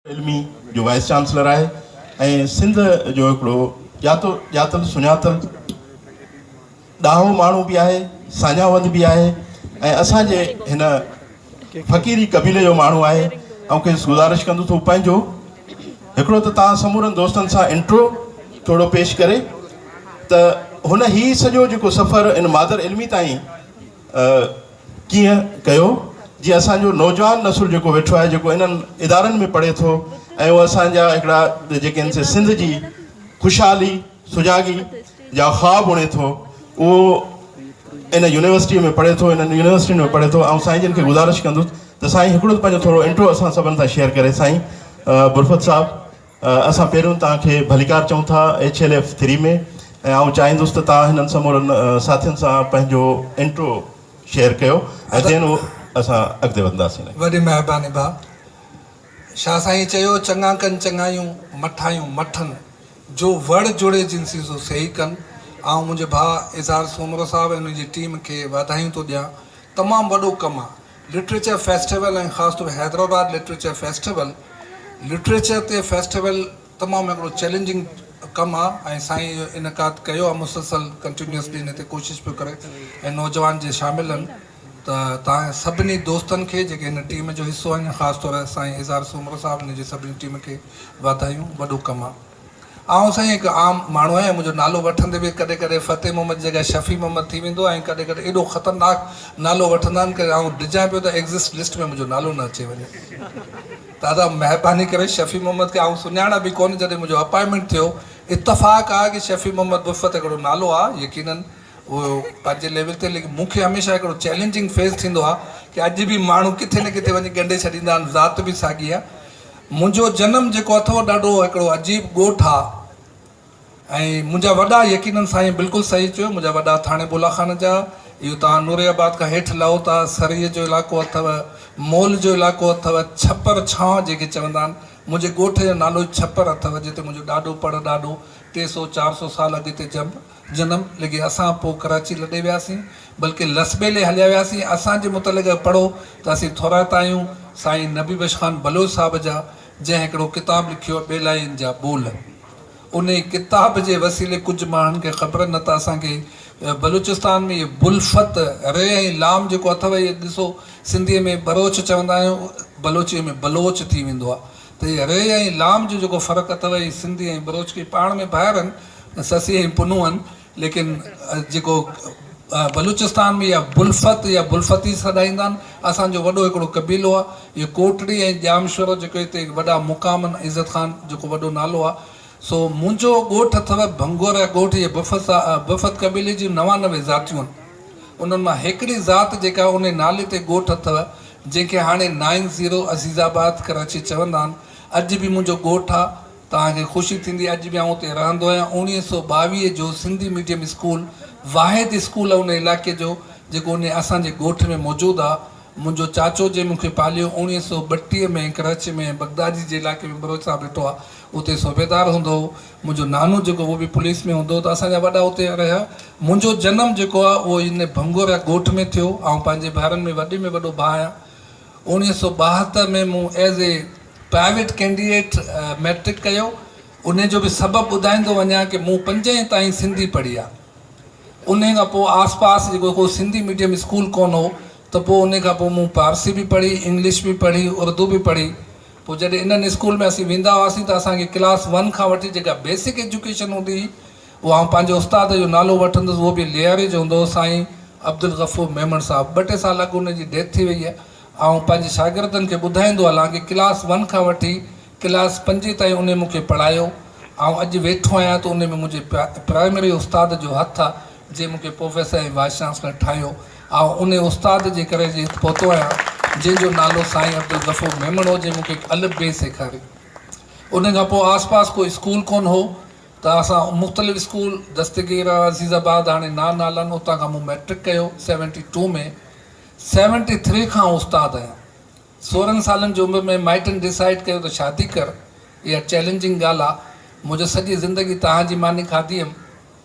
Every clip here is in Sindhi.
علمي جو وائيس چانسلر آهي ۽ سنڌ جو هڪڙو ڄاتو ڄاتل سڃاتل ڏاهو ماڻهو به آهي، ساڃاهوند به آهي ۽ اسان جي هن فقيري قبيلي جو ماڻهو آهي. آئون کيس گذارش ڪندس ته هو پنهنجو هڪڙو ته توهان سمورن دوستن سان انٽرو ٿورو پيش ڪري ته هن هي سڄو جيڪو سفر ان مادر علمي تائين ڪيئن ڪيو جيئن اسان جو نوجوان نسل جيڪو ويٺو آهي جيڪو انهن ادارن ۾ پڙهي ٿو ۽ اهو اسان جا هڪڙا جيڪي آهن سي سنڌ جي خوشحالي سجاڳي جا خواب اڻي ٿو اهو ان يونيورسٽي ۾ پڙهي ٿو انهن يونيورسٽين ۾ پڙهي ٿو. آئون سائين جن کي گذارش ڪندس ته سائين هڪڙو ته پنهنجو ٿورو انٽرو اسان سڀن سان شيئر ڪري. سائين برفت صاحب، اسان پهريون توهان کي ڀليڪار چئون ٿا ايڇ ايل ايف ٿري ۾ ۽ آئون چاهيندس ته توهان هنن سمورن ساٿين سان پنهنجو انٽرو شيئر ڪيو ۽ دين اسان اڳتي وڌنداسين. وڏي مهرباني ڀاء. شاهه سائين چيو چڱا ڪن چڱايون، مٺايون مٺن، جو وڙ جڙي جنسي سو سيئي ڪن. آئون منهنجي ڀاء اظهار سومرو صاحب ۽ ان جي ٽيم کي واڌايون ٿو ڏيان. تمام وڏو ڪم آ. لٽريچر فيسٽيول ۽ خاص طور حيدرآباد لٽريچر فيسٽيول، لٽريچر تي فيسٽيول تمام هڪڙو چئلينجنگ ڪم آ ۽ سائين اهو انعقاد ڪيو آ مسلسل ڪنٽينيوسلي ان تي ڪوشش پيو ڪري ۽ نوجوان جي شامل آهن ته توهان سڀني دوستن کي جيڪي هن ٽيم جو حصو آهن خاص طور سائين اظهار سومرو صاحب ان جي سڀني ٽيم کي واڌايون وڏو ڪم آ. آئون سائين هڪ عام ماڻهو آهيان، منهنجو نالو وٺندي به ڪڏهن ڪڏهن فتح محمد جي جڳهه شفيع محمد ٿي ويندو آهي ۽ ڪڏهن ڪڏهن ايڏو خطرناڪ نالو وٺندا آهن ڪه آئون ڊڄان پيو ته ايگزسٽ لسٽ ۾ منهنجو نالو نه اچي وڃي. دادا مهرباني ڪري شفيع محمد کي آئون سڃاڻان به ڪونه، جڏهن منهنجو اپائنٽمينٽ ٿيو، اتفاق آهي ڪه شفيع محمد برفت هڪڙو نالو آهي يقينن اهو پنهنجي ليول تي، ليڪن مون کي هميشه هڪڙو چئلينجنگ فيز ٿيندو آهي ڪه اڄ به ماڻهو ڪٿي نه ڪٿي وڃي ڳنڍي ڇڏيندا آهن، ذات به ساڳي آهي. منهنجو جنم جيڪو اٿو ڏاڍو هڪڙو عجيب ڳوٺ آ ۽ منهنجا وڏا يقينن سائين بلڪل صحيح چيو منهنجا وڏا ٿاڻي بولا خان جا اهو توهان نوري آباد کان هيٺ لهو ٿا سرهي جو علائقو اٿو مول جو علائقو اٿو ڇپر ڇانء جنهن کي چوندا آهن منهنجي ڳوٺ جو نالو ئي ڇپر اٿو جتي منهنجو ڏاڏو پڙ ڏاڏو ٽي سو چار سو سال اڳ هتي جنب جنم لڳي اسان پوء ڪراچي لڏي وياسين بلڪه لسٻيلي هليا وياسين اسان جي متعلق اگر پڙهو ته اسين ٿورائتا آهيون سائين نبي بخش خان بلوچ صاحب جا جنهن هڪڙو ڪتاب لکيو ٻيلائين جا ٻول انهي ڪتاب جي وسيلي ڪجهه ماڻهن کي خبر نه ته اسان کي بلوچستان ۾ اهي بلفت ري ۽ لام جيڪو اٿو اهي ڏسو سنڌي ۾ ٻروچ چوندا آهيون بلوچي ۾ بلوچ ٿي ويندو آهي ته اهي ري ۽ لام جو جيڪو فرق اٿو اهي سنڌي ۽ بلوچڪي پاڻ ۾ ڀائر آهن سسي ۽ پنهون آهن ليڪن جيڪو بلوچستان ۾ يا بلفت يا بلفتي سڏائيندا آهن اسان جو وڏو هڪڙو قبيلو آهي اهو ڪوٽڙي ۽ ڄامشورو جيڪو هتي وڏا مقام آهن عزت خان جيڪو وڏو نالو آهي سو منهنجو ڳوٺ اٿو ڀنگورا ڳوٺ اهي بفت بفت قبيلي جون 99 ذاتيون آهن انهن مان هڪڙي ذات جيڪا انهي نالي تي ڳوٺ اٿو جنهن کي هاڻي نائن زيرو عزيز آباد ڪراچي چوندا آهن اڄ به منهنجو ڳوٺ آ توهان کي خوشي ٿيندي اڄ به آئون اتي رهندو آهيان 1922 جو سنڌي ميڊيم اسڪول واحد اسڪول آ انهي علائقي جو جيڪو انهي اسان جي ڳوٺ ۾ موجود آ منهنجو چاچو جنهن مون کي پاليو 1932 ۾ ڪراچي ۾ بغدادي جي علائقي ۾ بروچ صاحب ويٺو آ اتي صوبيدار هوندو هو منهنجو نانو جيڪو اهو به پوليس ۾ هوندو هو ته اسان جا وڏا اتي رهيا. منهنجو جنم جيڪو آهي اهو ان ڀنگوريا ڳوٺ ۾ ٿيو. آئون پنهنجي ڀائرن ۾ وڏي ۾ وڏو ڀاء آهيان. 1972 ۾ مون as a private candidate matric ڪيو. انهي جو به سبب ٻڌائيندو وڃان ڪي مون پنجين تائين سنڌي پڙهي آهي. انهي کان پوء آس پاس جيڪو ڪو سنڌي ميڊيم اسڪول ڪونه هو ته پوء انهي کان پوء مون پارسي به پڙهي، انگلش به پڙهي، اردو به پڙهي. پوء جڏهن انهن اسڪول ۾ اسين ويندا هئاسين ته اسان کي ڪلاس ون کان وٺي جيڪا بيسڪ ايجوڪيشن هوندي هئي اها آئون پنهنجي استاد جو نالو وٺندس اهو به لياري جو هوندو هو سائين عبدالغفور ميمڻ صاحب ٻه ٽي سال اڳ ان جي ڊيٿ ٿي وئي آهي آئون پنهنجي شاگردن کي ٻڌائيندو هلان ڪي ڪلاس ون کان وٺي ڪلاس پنجين تائين انهي مون کي پڙهايو آئون اڄ ويٺو آهيان ته انهي ۾ منهنجي پرائمري استاد جو هٿ آهي جنهن مون کي پروفيسر ۽ وائيس چانسلر ٺاهيو. آئون انهي استاد جي ڪري اڄ هت پهتو آهيان، جنهن جو نالو سائين عبدالغفور ميمڻ هو، جنهن مون کي الف بي سيکاري. انهي کان پوء آس پاس ڪو اسڪول ڪونه هو ته اسان مختلف اسڪول دستگير، عزيز آباد هاڻي نا نالن اتان کان مون مئٽرڪ ڪيو سيونٽي ٽو ۾. سيونٽي ٿري کان آئون استاد آهيان. 16 سالن جي عمر ۾ مائٽن ڊسائيڊ ڪيو ته شادي ڪر. اها چئلينجنگ ڳالهه آ. منهنجو سڄي زندگي توهان جي ماني کاڌي هيم.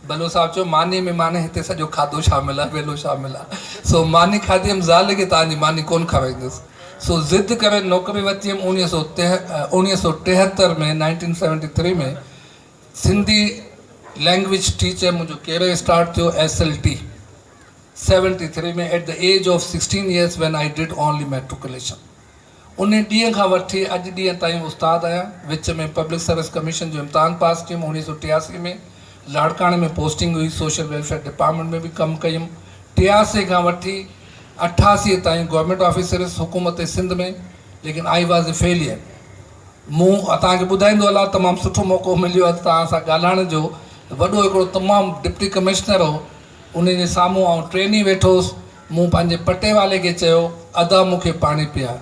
بلو صاحب چيو، مانيء ۾ معني هتي سڄو کاڌو شامل آهي، ويلو شامل آهي. سو ماني کاڌي هيم، زال کي توهان جي ماني ڪونه کارائيندس. سو ضد ڪري نوڪري ورتي هيم 1973 ۾ 1973 ۾ سنڌي لينگويج ٽيچر منهنجو ڪيريئر اسٽارٽ ٿيو S L T 73 ۾ at the age of 16 years when I did only matriculation انهي ڏينهن کان وٺي اڄ ڏينهن تائين استاد آهيان. وچ ۾ پبلڪ سروس ڪميشن جو امتحان پاس ڪيم. 1983 ۾ لاڙڪاڻي ۾ پوسٽنگ هئي. سوشل ويلفيئر ڊپارٽمينٽ ۾ به ڪم ڪيم. 83 کان وٺي 88 تائين گورنمينٽ آفيسر هيس حڪومت سنڌ ۾ ليڪن I was a failure. مون توهان کي ٻڌائيندو هلان تمام سٺو موقعو مليو آهي توهان سان ڳالهائڻ جو. وڏو هڪڙو تمام ڊپٽي ڪمشنر هو. انهي جي سامهون آئون ٽريني ويٺو هوس. مون پنهنجي پٽيوالي کي چيو، ادا مون کي پاڻي پيار.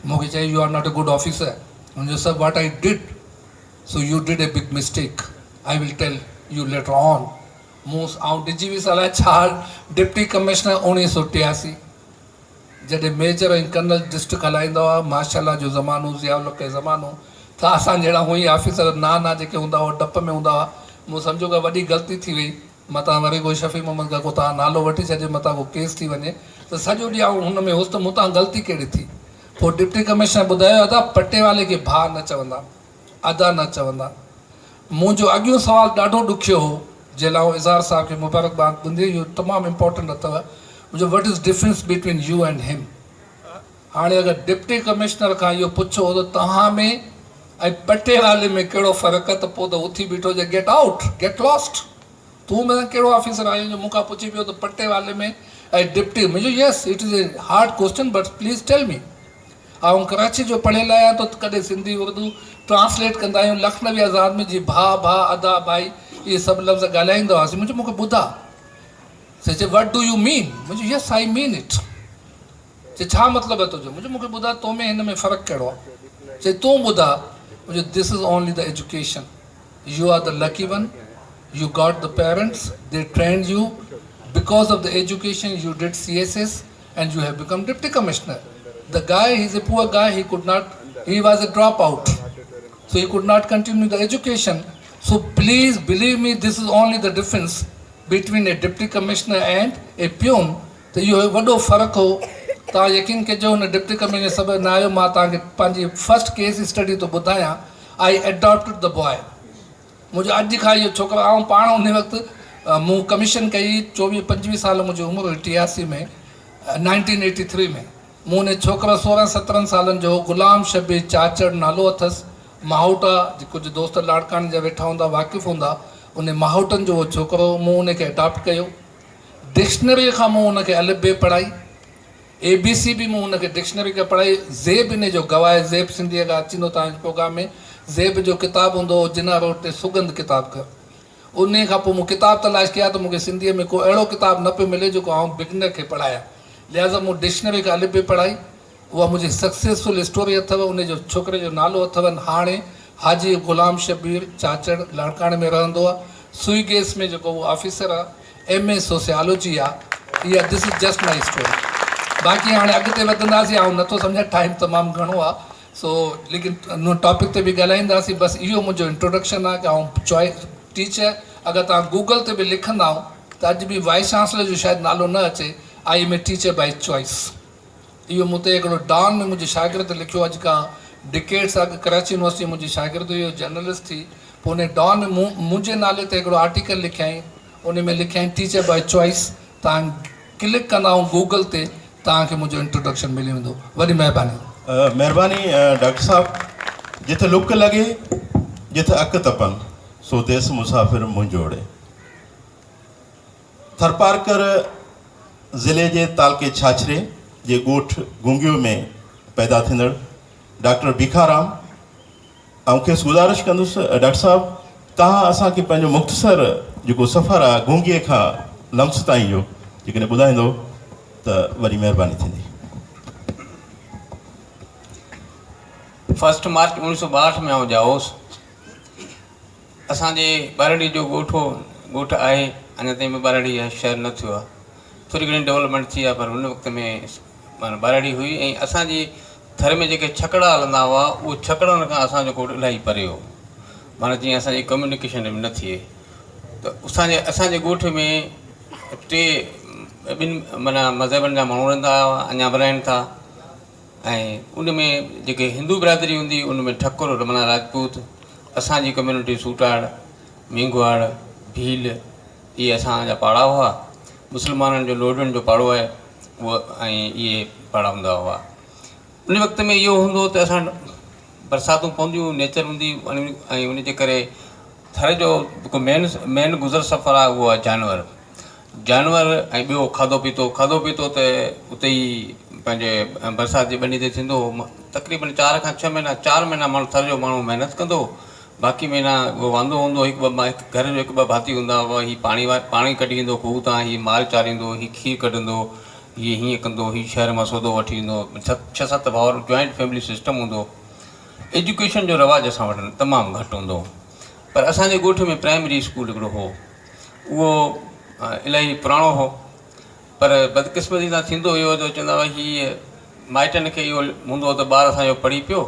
مون کي چيائين، you are not a good officer. هن چيو، sir what I did, so you did a big mistake, I will tell you later on. مون آئون ڊڄي ويس الائي ڇا ڊپٽي ڪمشنر 1983 جڏهن ميجر ۽ ڪرنل ڊسٽرڪٽ هلائيندا هئا، مارشل لا جو زمانو، ضياء الحق جو زمانو، ته اسان جهڙا هونئن ئي آفيسر نا نا جيڪي هوندا هئا ڊپ ۾ هوندا هئا. مون سمجهيو ڪا وڏي غلطي ٿي وئي. متان وري ڪو شفيع محمد کان ڪو توهان نالو وٺي ڇڏي متان ڪو ڪيس ٿي وڃي ته سڄو ڏينهن آئون هن ۾ هوس ته مون تان غلطي ڪهڙي ٿي. پوء ڊپٽي ڪمشنر ٻڌايو ادا پٽيوالي کي ڀاء نه چوندا ادا نه چوندا. منهنجو اڳيون سوال ڏاڍو ڏکيو هو جنهن لاء آئون اظهار صاحب کي مبارڪباد ڏندي اهو تمام امپارٽنٽ اٿو منهنجو what is difference between you and him. هاڻي اگر ڊپٽي ڪمشنر کان اهو پڇو ته توهان ۾ ۽ پٽيوالي ۾ ڪهڙو فرق ته پوء ته اٿي بيٺو چئي گيٽ آئوٽ، گيٽ لاسٽ، تون مون سان ڪهڙو آفيسر آهين جو مون کان پڇي پيو ته پٽيوالي ۾ ۽ ڊپٽي منهنجو yes it is a hard question but please tell me آئون ڪراچي جو پڙهيل آهيان ته ڪڏهن سنڌي اردو ٽرانسليٽ ڪندا آهيون لکنوي آزاد ۾ جي ڀاء ڀاء ادا ڀائي اهي سڀ لفظ ڳالهائيندا هئاسين منهنجو مون کي ٻڌاء سي چئي what do you مين منهنجو يس آئي مين it چي ڇا مطلب آهي تنهنجو؟ مون چيو مون کي ٻڌاء تو ۾ هن ۾ فرق ڪهڙو آهي؟ چي تون ٻڌاء. مون چيو this is only the education you are the lucky one you got the parents they trained you because of the education you did C S S and you have become deputy commissioner the guy he is a poor guy he could not he was a drop out so he could not continue the education so please believe me this is only the difference between a deputy commissioner and a peon ته اهو هڪ وڏو فرق هو. توهان يقين ڪجو هن ڊپٽي ڪمشنر سبب نه آيو مان توهان کي پنهنجي فرسٽ ڪيس اسٽڊي ٿو ٻڌايان آئي اڊاپٽڊ the boy منهنجو اڄ کان اهو ڇوڪرو آئون پاڻ انهي وقت مون ڪميشن ڪئي چوويهه پنجويهه سال منهنجي عمر هئي ٽياسي ۾ نائنٽين ايٽي ٿري ۾ مون انهي ڇوڪر سورهن سترهن سالن جو هو غلام شبير چاچڙ نالو اٿس ماهوٽا جي ڪجهه دوست لاڙڪاڻي جا ويٺا هوندا واقف هوندا انهي ماهوٽن جو اهو ڇوڪرو هو مون انهي کي اڊاپٽ ڪيو ڊڪشنريء کان مون هن کي الف بي پڙهائي، اي بي سي به مون هن کي ڊڪشنري کان پڙهائي، زيب انهي جو گواهه آهي، زيب سنڌيء کان اچيندو توهان جي پروگرام ۾ زيب جو ڪتاب هوندو هو جناح روڊ تي سڳنڌ ڪتاب گهر. انهي کان پوء مون ڪتاب تلاش ڪيا ته مون کي سنڌيء ۾ ڪو اهڙو ڪتاب نه پيو ملي جيڪو آئون بگنر کي پڙهايان. لهٰذا مون ڊڪشنري کان الف بي پڙهائي. اها منهنجي سڪسيسفل اسٽوري اٿو، انهي جو ڇوڪري جو نالو اٿو هاڻي حاجي غلام شبير چاچڙ لاڙڪاڻي ۾ رهندو آ، سوئي گيس ۾ جيڪو اهو آفيسر آ، ايم اي سوسيالوجي آ، اها this is just my story. باقي هاڻي اڳتي وڌنداسين آئون نٿو سمجهان ٽائيم تمام گهڻو آ سو ليڪن ان ٽاپڪ تي به ڳالهائينداسين بس اهو منهنجو انٽروڊڪشن آ ڪه آئون چوائس ٽيچر اگر توهان گوگل تي به لکندائو ته اڄ به وائيس چانسلر جو شايد نالو نه اچي I am a teacher by choice. اهو مون تي هڪڙو ڊان ۾ منهنجي شاگرد لکيو اڄ کان ڊڪيڊس اڳ ڪراچي يونيورسٽي ۾ منهنجي شاگرد هئي اهو جرنلسٽ ٿي پوء انهي ڊان ۾ مون منهنجي نالي تي هڪڙو آرٽيڪل لکيائين انهي ۾ لکيائين ٽيچر باء چوائس توهان ڪلڪ ڪندا ۽ گوگل تي توهان کي منهنجو انٽروڊڪشن ملي ويندو وڏي مهرباني. مهرباني ڊاڪٽر صاحب جت لڪ لڳي جت اک تپن سو ديس مسافر منهنجو ڙي. ٿرپارڪر ضلعي جي تعلقي ڇاڇري جي ڳوٺ گونگيو ۾ پيدا ٿيندڙ ڊاڪٽر ڀيکارام آئون کيس گذارش ڪندس ڊاڪٽر صاحب توهان اسان کي پنهنجو مختصر جيڪو سفر آهي گونگي کان لمس تائين جو جيڪڏهن ٻڌائيندو ته وڏي مهرباني ٿيندي. فرسٽ مارچ 1962 ۾ آئون ڄائو هوس. اسان جي ٻهراڙي جو ڳوٺ هو ڳوٺ آهي اڃا تائين به ٻهراڙي يا شهر نه ٿيو آهي ٿوري گهڻي ڊولپمينٽ ٿي آهي پر ان وقت ۾ معنيٰ ٻهراڙي هئي ۽ اسان جي ٿر ۾ جيڪي ڇڪڙا هلندا هئا اهو ڇڪڙن کان اسان جو ڳوٺ الاهي پري هو معنيٰ جيئن اسان جي ڪميونيڪيشن به نه ٿئي ته اسان جي اسان جي ڳوٺ ۾ ٽي ٻن معنيٰ مذهبن جا ماڻهو رهندا هئا اڃا به رهن ٿا. ۽ ان ۾ جيڪي هندو برادري هوندي ان ۾ ٺڪر معنيٰ راجپوت، اسان جي ڪميونٽي سوٽاڙ، مينگهواڙ، ڀيل اهي اسان جا پاڙا هئا. مسلمانن جو لوڊن جو پاڙو آهي اهو ۽ اهي پاڙا هوندا هئا. ان وقت ۾ اهو هوندو هو ته اسان برساتون پونديون نيچر هوندي ۽ ان جي ڪري ٿر جو جيڪو مين مين گذر سفر آهي اهو آهي جانور جانور ۽ ٻيو کاڌو پيتو کاڌو پيتو ته اتي ئي پنهنجي برسات جي ٻني تي ٿيندو هو تقريبن چار کان ڇهه مهينا چار مهينا ماڻهو ٿر جو ماڻهو محنت ڪندو هو باقي مهينا اهو واندو هوندو هو هڪ ٻه هڪ گهر جو هڪ ٻه ڀاتي هوندا هئا هي پاڻي پاڻي ڪڍي ايندو کوهه تان هي مال چاريندو هي کير ڪڍندو هي هيئن ڪندو هي شهر مان سودو وٺي ايندو ڇهه ست ڀائر جوائنٽ فيملي سسٽم هوندو هو ايجوڪيشن جو رواج اسان وٽ تمام گهٽ هوندو هو پر اسان جي ڳوٺ ۾ پرائمري اسڪول هڪڙو هو اهو الاهي پراڻو هو پر بدقسمتي سان ٿيندو اهو جو چوندا هئا هي مائٽن کي اهو هوندو هو ته ٻار اسان جو پڙهي پيو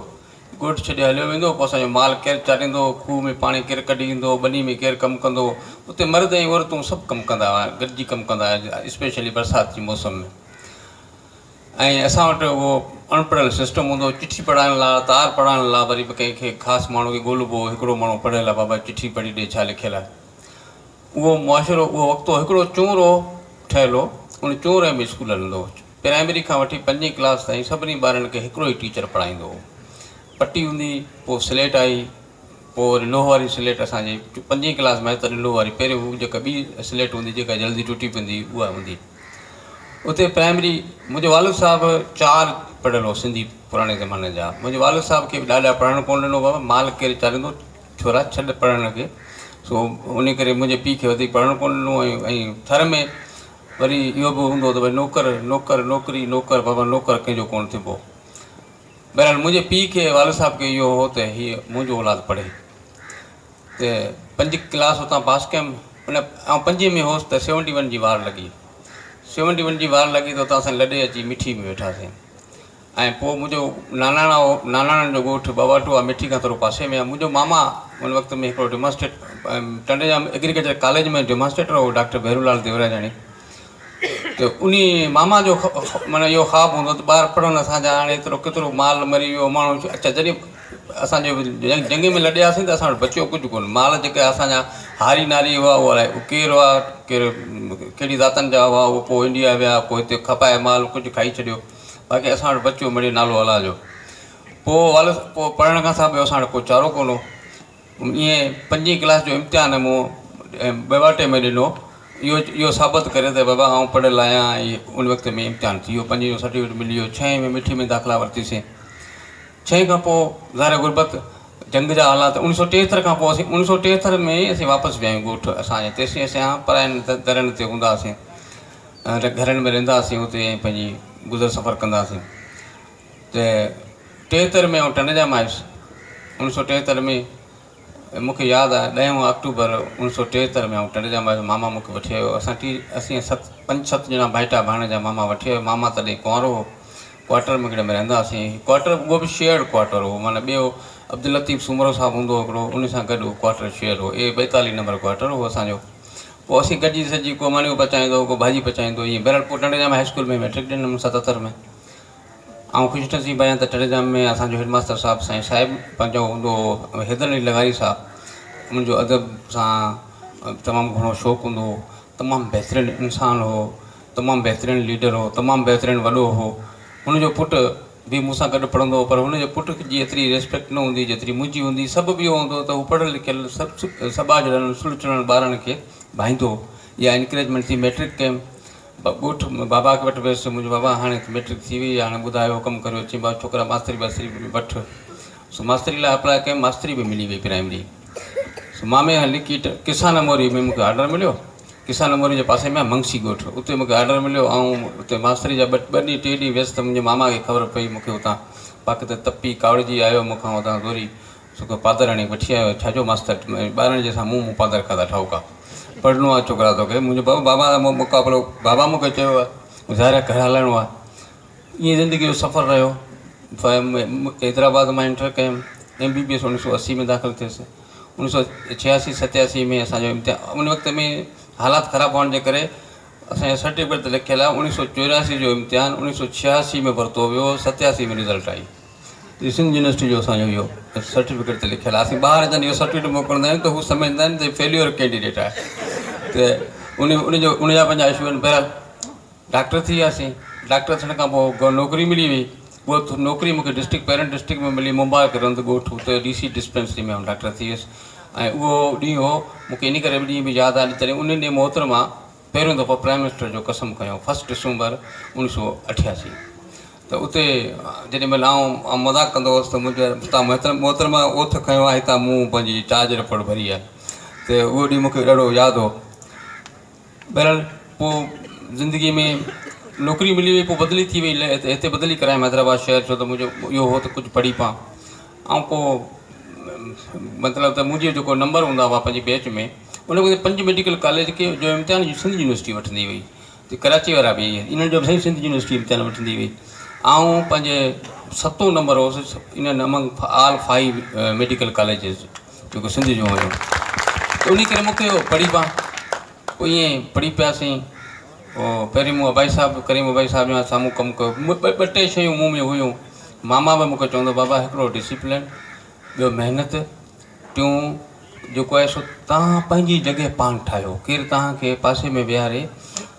ڳوٺ ڇڏي هليو ويندو پوء اسان جو مال ڪير چاريندو کوهه ۾ پاڻي ڪير ڪڍي ايندو ٻني ۾ ڪير ڪم ڪندو اتي مرد ۽ عورتون سڀ ڪم ڪندا هئا گڏجي ڪم ڪندا هئا اسپيشلي برسات جي موسم ۾ ۽ اسان وٽ اهو اڻپڙهيل سسٽم هوندو هو، چٺي پڙهائڻ لاء، تار پڙهائڻ لاء وري به ڪنهن کي خاص ماڻهو کي ڳولهبو هو، هڪڙو ماڻهو پڙهيل آهي بابا چٺي پڙهي ڏي ڇا لکيل آهي. اهو معاشرو اهو وقت هو، هڪڙو چونرو ٺهيل هو، ان چونري ۾ اسڪول هلندو هو. پرائمري کان وٺي پنجين ڪلاس تائين سڀني ٻارن کي هڪڙو ئي ٽيچر پڙهائيندو هو. پٽي هوندي، پوء سليٽ آئي، پوء وري لوهه واري سليٽ اسان جي پنجين ڪلاس ۾ آئي تڏهن لوهه واري، پهريون هو جيڪا ٻي سليٽ هوندي جيڪا جلدي ٽٽي پوندي هئي اها هوندي. اتي پرائمري منهنجو والد صاحب چار پڙهيل هو سنڌي پراڻي زماني جا منهنجي والد صاحب کي به ڏاڏا پڙهڻ ڪونه ڏنو بابا مال ڪير چاريندو ڇورا ڇڏ پڙهڻ کي سو ان ڪري منهنجي پيء کي وڌيڪ پڙهڻ ڪونه ڏنو ۽ ٿر ۾ وري اهو به هوندو ته ڀئي نوڪر نوڪر نوڪري نوڪر بابا نوڪر ڪنهن جو ڪونه ٿيبو بهرحال منهنجي پيء کي والد صاحب کي اهو هو ته هي منهنجو اولاد پڙهي ته پنج ڪلاس اتان پاس ڪيم ان آئون پنجين ۾ هوس ته سيونٽي ون جي وار لڳي سيونٽي ون جي وار لڳي ته اتان اسان لڏي اچي مٺي ۾ ويٺاسين ۽ پوء منهنجو ناناڻا هو ناناڻن جو ڳوٺ ٻواٽو آهي مٺي کان ٿورو پاسي ۾ آهي منهنجو ماما ان وقت ۾ هڪڙو ڊيمانسٽريٽ ٽنڊي ڄام ايگريڪلچر ڪاليج ۾ ڊيمانسٽريٽر هو ڊاڪٽر ڀيرو لال ديوراجاڻي ته انهي ماما جو معنيٰ اهو خواب هوندو ته ٻار پڙهن اسان جا هاڻي ايترو ڪيترو مال مري ويو ماڻهو اڇا جڏهن اسان جو جنگ ۾ لڏياسين ته اسان وٽ بچيو ڪجهه ڪونه مال جيڪي اسان جا هاري ناري هئا اهي الائي ڪير هئا ڪير ڪهڙي ذاتن جا هئا اهي پوء انڊيا ويا پوء هتي کپائي مال ڪجهه کائي ڇڏيو باقي اسان وٽ بچيو مڙئي نالو الله جو پوء والد پوء پڙهڻ کان سواء ٻيو اسان وٽ ڪو چارو ڪونه هو ائين پنجين ڪلاس جو امتحان مون ٻيواٽي ۾ ڏنو اهو اهو ثابت ڪري ته بابا آئون پڙهيل آهيان ۽ ان وقت ۾ امتحان ٿي ويو پنجين جو سرٽيفڪيٽ ملي ويو ڇهين ۾ مٺي ۾ داخلا ورتيسين ڇهين کان پوء ظاهر غربت جنگ جا حالات اڻويهه سو ٽيهتر کان پوء اسين اڻويهه سو ٽيهتر ۾ اسين واپس ويا آهيون ڳوٺ اسان جي تيسين اسين پراين درن تي هوندا هئاسين گهرن ۾ رهندا هئاسين اتي ۽ پنهنجي گذر سفر ڪندا هئاسين ته ٽيهتر ۾ آئون ٽنڊجام آيس اڻويهه سو ٽيهتر ۾ مون کي ياد آهي ڏهون آڪٽوبر اڻويهه سو ٽيهتر ۾ آئون ٽنڊجام آيس ماما مون کي وٺي آيو اسان ٽي اسين ست پنج ست ڄڻا ڀائٽا ڀاڻيجا ماما وٺي آيو ماما تڏهن ڪنوارو هو ڪوارٽر ۾ هڪڙي ۾ رهندا هئاسين ڪوارٽر اهو به شيئرڊ ڪوارٽر هو معنيٰ ٻيو عبداللطيف سومرو صاحب هوندو هو هڪڙو ان سان گڏ اهو ڪوارٽر شيئر هو اي ٻائيتاليهه نمبر ڪوارٽر هو اسان جو پوء اسين گڏجي سڏجي ڪو مانيون پچائيندو هو ڪو ڀاڄي پچائيندو ائين بهرحال پوء ٽنڊجام هاء اسڪول ۾ مئٽرڪ ڏنم ستهتر ۾ آئون خوش نصيب آهيان ته ٽنڊي ۾ اسان جو هيڊ ماستر صاحب سائين صاحب پنهنجو هوندو هو حيدر علي لغاري صاحب ان جو ادب سان تمام گهڻو شوق هوندو هو تمام بهترين انسان هو تمام بهترين ليڊر هو تمام بهترين وڏو هو هن جو پٽ به مون سان گڏ پڙهندو هو پر هن جي پٽ جي ايتري ريسپيڪٽ نه هوندي جيتري منهنجي هوندي سبب اهو هوندو هو ته هو پڙهيل لکيل سڀ سٻاجهڙن سلڇڻن ٻارن کي ڀائيندو هو اها انڪريجمينٽ ٿي مئٽرڪ ڪيم ڳوٺ بابا وٽ ويس، منهنجو بابا هاڻي ته مئٽرڪ ٿي وئي آهي، هاڻي ٻڌايو حڪم ڪريو، چيائين بابا ڇوڪرا ماستري ٻاستري وٺ، سو ماستري لاء اپلاء ڪيم، ماستري به ملي وئي پرائمري، سو مامي کان لڪي ڪسان موري ۾ مونکي آرڊر مليو، ڪسان موري جي پاسي ۾ آهي منگسي ڳوٺ، اتي مونکي آرڊر مليو، آئون اتي ماستري جا ٻه ڏينهن ٽي ڏينهن ويس ته منهنجي ماما کي خبر پئي، مونکي اتان پاڪ ته تپي ڪاوڙجي آيو مون کان اتان زوري سو پادر هڻي وٺي آيو، ڇا جو ماستر ٻارن جي سان منهن مون پادر کاڌا ٺاهوڪا. پڙهڻو آ ڇوڪرا توکي. منهنجو بابا بابا سان مقابلو بابا مون کي چيو آ ظاهر آ گهر هلائڻو آ. ائين زندگي جو سفر رهيو. حيدرآباد مان انٽر ڪيم. ايم بي بي ايس اڻويهه سو 80 ۾ داخل ٿيس. اڻويهه سو 86 87 ۾ اسان جو امتحان ان وقت ۾ حالات خراب هئڻ جي ڪري اسان جي سرٽيفڪيٽ تي لکيل آهي اوڻيهه سو 84 جو امتحان اوڻيهه سو 86 ۾ ورتو ويو، 87 ۾ رزلٽ آئي. هي سنڌ يونيورسٽي جو اسان جو اهو سرٽيفڪيٽ تي لکيل آهي. اسين ٻاهر جڏهن اهو سرٽيفڪيٽ موڪلندا آهيون ته هو سمجهندا آهن ته فيليور ڪينڊيڊيٽ آهي ته ان ان جو ان جا پنهنجا اشو آهن. بهرحال ڊاڪٽر ٿي وياسين. ڊاڪٽر ٿيڻ کان پوء نوڪري ملي وئي. اها نوڪري مون کي ڊسٽرڪٽ پيرنٽ ڊسٽرڪٽ ۾ ملي، مبارڪ رند ڳوٺ، اتي ڊي سي ڊسپينسري ۾ آئون ڊاڪٽر ٿي ويس. ۽ اهو ڏينهن هو مون کي ان ڪري به ڏينهن به ياد آهي جڏهن ان ڏينهن محترمه پهريون دفعو پرائم منسٽر جو قسم کنيو، فرسٽ ڊسمبر 1988، ته اتي جيڏي مهل آئون مذاق ڪندو هوس ته منهنجو تان محترمه اوٿ کنيو آهي هتان مون پنهنجي چارج رپورٽ ڀري آهي ته اهو ڏينهن مون کي ڏاڍو ياد هو. بهرحال پوء زندگي ۾ نوڪري ملي وئي، پوء بدلي ٿي وئي، هتي بدلي ڪرايم حيدرآباد شهر، ڇو ته منهنجو اهو هو ته ڪجهه پڙهي پان. آئون ڪو مطلب ته منهنجي جيڪو نمبر هوندا هئا پنهنجي بيچ ۾ ان وقت پنج ميڊيڪل ڪاليج کي جو امتحان سنڌ يونيورسٽي وٺندي هئي ته ڪراچي وارا به انهن جو به سائين سنڌ يونيورسٽي امتحان وٺندي هئي. آئون پنهنجي ستون نمبر هوس انهن امنگ آل فائيو ميڊيڪل ڪاليجز جيڪو سنڌ جو هيو ته انهي ڪري مون کي اهو پڙهي پان. پوء ائين پڙهي پياسين. پوء پهرين مون ابائي صاحب ڪريم ابائي صاحب جي سامهون ڪم ڪيو. ٻه ٽي شيون مون ۾ هيون. ماما به مون کي چوندو بابا هڪڙو ڊسيپلين، ٻيو محنت، ٽيون جيڪو آهي سو توهان پنهنجي جڳهه پاڻ ٺاهيو. ڪير توهان کي پاسي ۾ ويهاري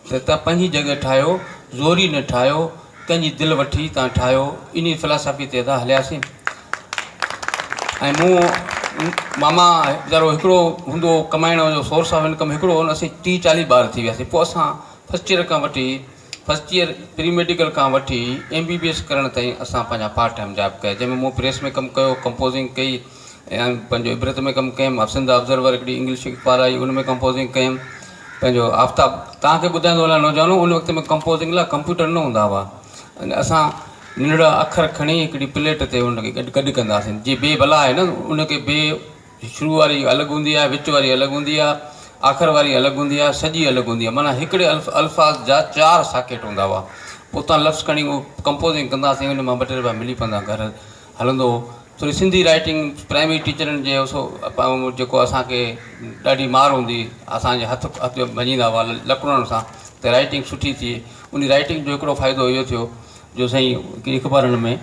ته توهان پنهنجي جڳهه ٺاهيو، زوري نه ٺاهيو، ڪنهن جي دل وٺي توهان ٺاهيو. انهي فلاسافي تي اسان هلياسين ۽ مون ماما ويچارو هڪڙو هوندو هو ڪمائڻ جو سورس آف انڪم هڪڙو هو نه، اسين 30 40 ٻار ٿي وياسين. پوء اسان فرسٽ ايئر کان وٺي فرسٽ ايئر پري ميڊيڪل کان وٺي ايم بي بي ايس ڪرڻ تائين اسان پنهنجا پارٽ ٽائيم جاب ڪيا، جنهن ۾ مون پريس ۾ ڪم ڪيو، ڪمپوزنگ ڪئي ۽ پنهنجو عبرت ۾ ڪم ڪيم، سنڌ آبزرور هڪڙي انگلش اخبار آئي ان ۾ ڪمپوزنگ ڪيم، پنهنجو آفتاب توهان کي ٻڌائيندو هلان نوجوانو ان وقت ۾ ڪمپوزنگ لاء ڪمپيوٽر نه هوندا هئا ۽ اسان ننڍڙا اکر کڻي هڪڙي پليٽ تي ان کي گڏ گڏ ڪندا هئاسين جي بي بلا آهي نه ان کي بي شروع واري الڳ هوندي آهي وچ واري الڳ هوندي آهي آخر واري الڳ هوندي آهي سڄي الڳ هوندي آهي معنيٰ هڪڙي الف الفاظ جا چار ساڪيٽ هوندا هئا پوء اتان لفظ کڻي اهو ڪمپوزنگ ڪندا هئاسين ان مان ٻه ٽي روپيا ملي پوندا گهر هلندو هو. ٿوري سنڌي رائيٽنگ پرائمري ٽيچرن جي سو جيڪو اسان کي ڏاڍي مار هوندي هئي، اسان جي هٿ هٿ ڀڃيندا هئا لڪڙن سان ته رائيٽنگ سٺي ٿئي. ان رائيٽنگ جو هڪڙو فائدو اهو ٿيو جو سائين اخبارن ۾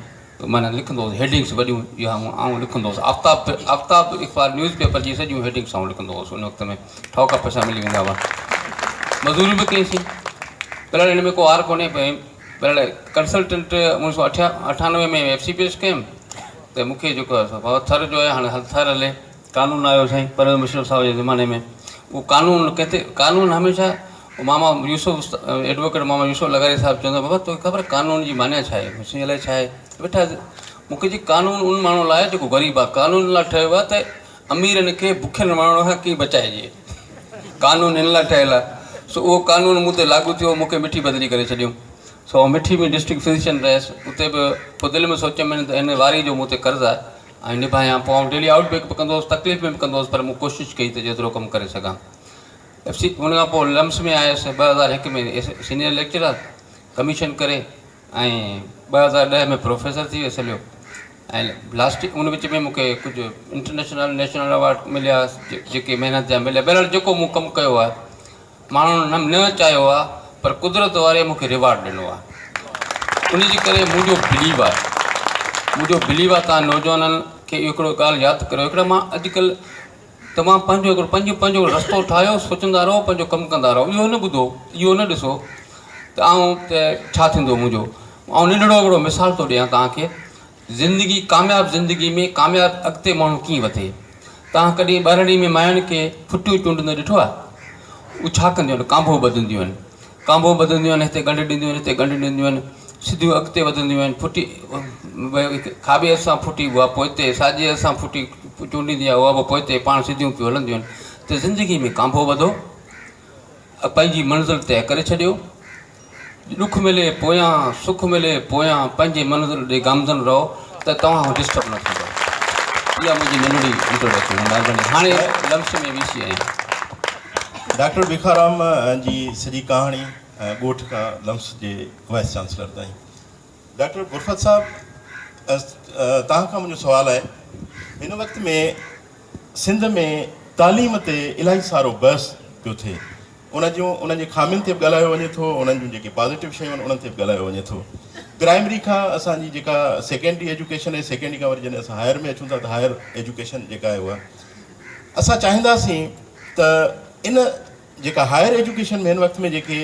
معنيٰ لکندو هوس هيڊنگس وڏيون اها آئون لکندو هوس آفتاب آفتاب اخبار نيوز پيپر جي سڄيون هيڊنگس آئون لکندو هوس ان وقت ۾ ٺاهوڪا پئسا ملي ويندا هئا. مزوري به ڪئيسين. بهرحال ان ۾ ڪو عار ڪونهي. بهرحال ڪنسلٽنٽ اوڻيهه سو 98 ۾ ايف سي پي ايس ڪيم ته مون کي جيڪو آهي سو بابا ٿر جو آهي هاڻي هل ٿر هلي. قانون آيو سائين پرويز مشرف صاحب جي زماني ۾ اهو قانون ڪنهن تي قانون هميشه ماما يوسف ايڊووڪيٽ ماما يوسف لغاري صاحب چوندو بابا توکي خبر قانون جي معنيٰ ڇا آهي؟ مون سائين الائي ڇا آهي ويٺا مون کي چي قانون ان ماڻهو لاء جيڪو غريب آهي قانون ان لاء ٺهيو آهي ته اميرن کي بکين ماڻهن کان ڪيئن بچائجي قانون ان لاء ٺهيل آهي سو اهو قانون مون تي لاڳو ٿيو مون کي مٺي بدلي ڪري ڇڏيو سو آئون مٺي ۾ ڊسٽرڪٽ فزيشن رهيس اتي به پوء دل ۾ سوچيم ته هن واري جو مون تي قرض آهي ۽ نڀايان پوء آئون ڊيلي آئوٽ بيڪ به ڪندو هوس تڪليف ۾ به ڪندو هوس پر مون ڪوشش ڪئي ته جيترو ڪم ڪري سگهان ايف سي ان کان پوء لمس ۾ آيس 2001 ۾ سينيئر ليڪچرر ڪميشن ڪري ۽ 2010 ۾ پروفيسر ٿي ويس هليو ۽ لاسٽ ان وچ ۾ مون کي ڪجهه انٽرنيشنل نيشنل ايوارڊ مليا جيڪي محنت جا مليا بهرحال جيڪو مون ڪم ڪيو آهي ماڻهن نه چاهيو آهي پر قدرت واري مون کي ريوارڊ ڏنو آهي ان جي ڪري منهنجو بليو آهي منهنجو بليو آهي تان نوجوانن کي اهو هڪڙو ڳالهه ياد ڪريو هڪڙا مان اڄڪلهه توهان پنهنجو هڪڙو پنهنجو پنهنجو رستو ٺاهيو سوچندا رهو پنهنجو ڪم ڪندا رهو اهو نه ٻڌو اهو نه ڏسو ته آئون ته ڇا ٿيندو منهنجو آئون ننڍڙو هڪڙو مثال ٿو ڏيان توهان کي زندگي ڪامياب زندگي ۾ ڪامياب اڳتي ماڻهو ڪيئن وڌي توهان ڪڏهن ٻهراڙي ۾ ماين کي ڦٽيون چونڊيندي ڏٺو آهي اهي ڇا ڪنديون آهن ڪانڀو ٻڌنديون آهن ڪانڀو ٻڌنديون آهن، هتي ڳنڍ ڏينديون آهن، هتي ڳنڍ ڏينديون آهن، سڌيون اڳتي وڌنديون آهن، ڦٽي کاٻي هٿ سان ڦٽي اها پوئتي، ساڄي هٿ سان ڦٽي چونڊيندي آهي اها به پوئتي، پاڻ سڌيون پيون هلنديون آهن ته زندگي ۾ ڪانڀو ٻڌو، پنهنجي منزل طئي ڪري ڇڏيو، ڏک ملي پويان، سک ملي پويان، پنهنجي منزل ڏي گامزن رهو ته توهان ڊسٽرب نه ٿيندؤ. اها منهنجي ننڍڙي انٽروڊڪشن هئي. مهرباني. هاڻي لمس ۾ وي سي آهيان. ڊاڪٽر ڀيکارام جي سڄي ڪهاڻي ڳوٺ کان لمس جي وائيس چانسلر تائين. ڊاڪٽر غرفت صاحب توهان کان منهنجو سوال آهي هن وقت ۾ سنڌ ۾ تعليم تي الاهي سارو بحث پيو ٿئي. ان جون انهن جي خامين تي به ڳالهايو وڃي ٿو انهن جون جيڪي پازيٽو شيون آهن انهن تي به ڳالهايو وڃي ٿو. پرائمري کان اسان جي جيڪا سيڪنڊري ايجوڪيشن آهي سيڪنڊري کان وري جڏهن اسان هائر ۾ اچون ٿا ته هائر ايجوڪيشن جيڪا آهي اها اسان چاهينداسين ته ان جيڪا هائر ايجوڪيشن ۾ هن وقت ۾ جيڪي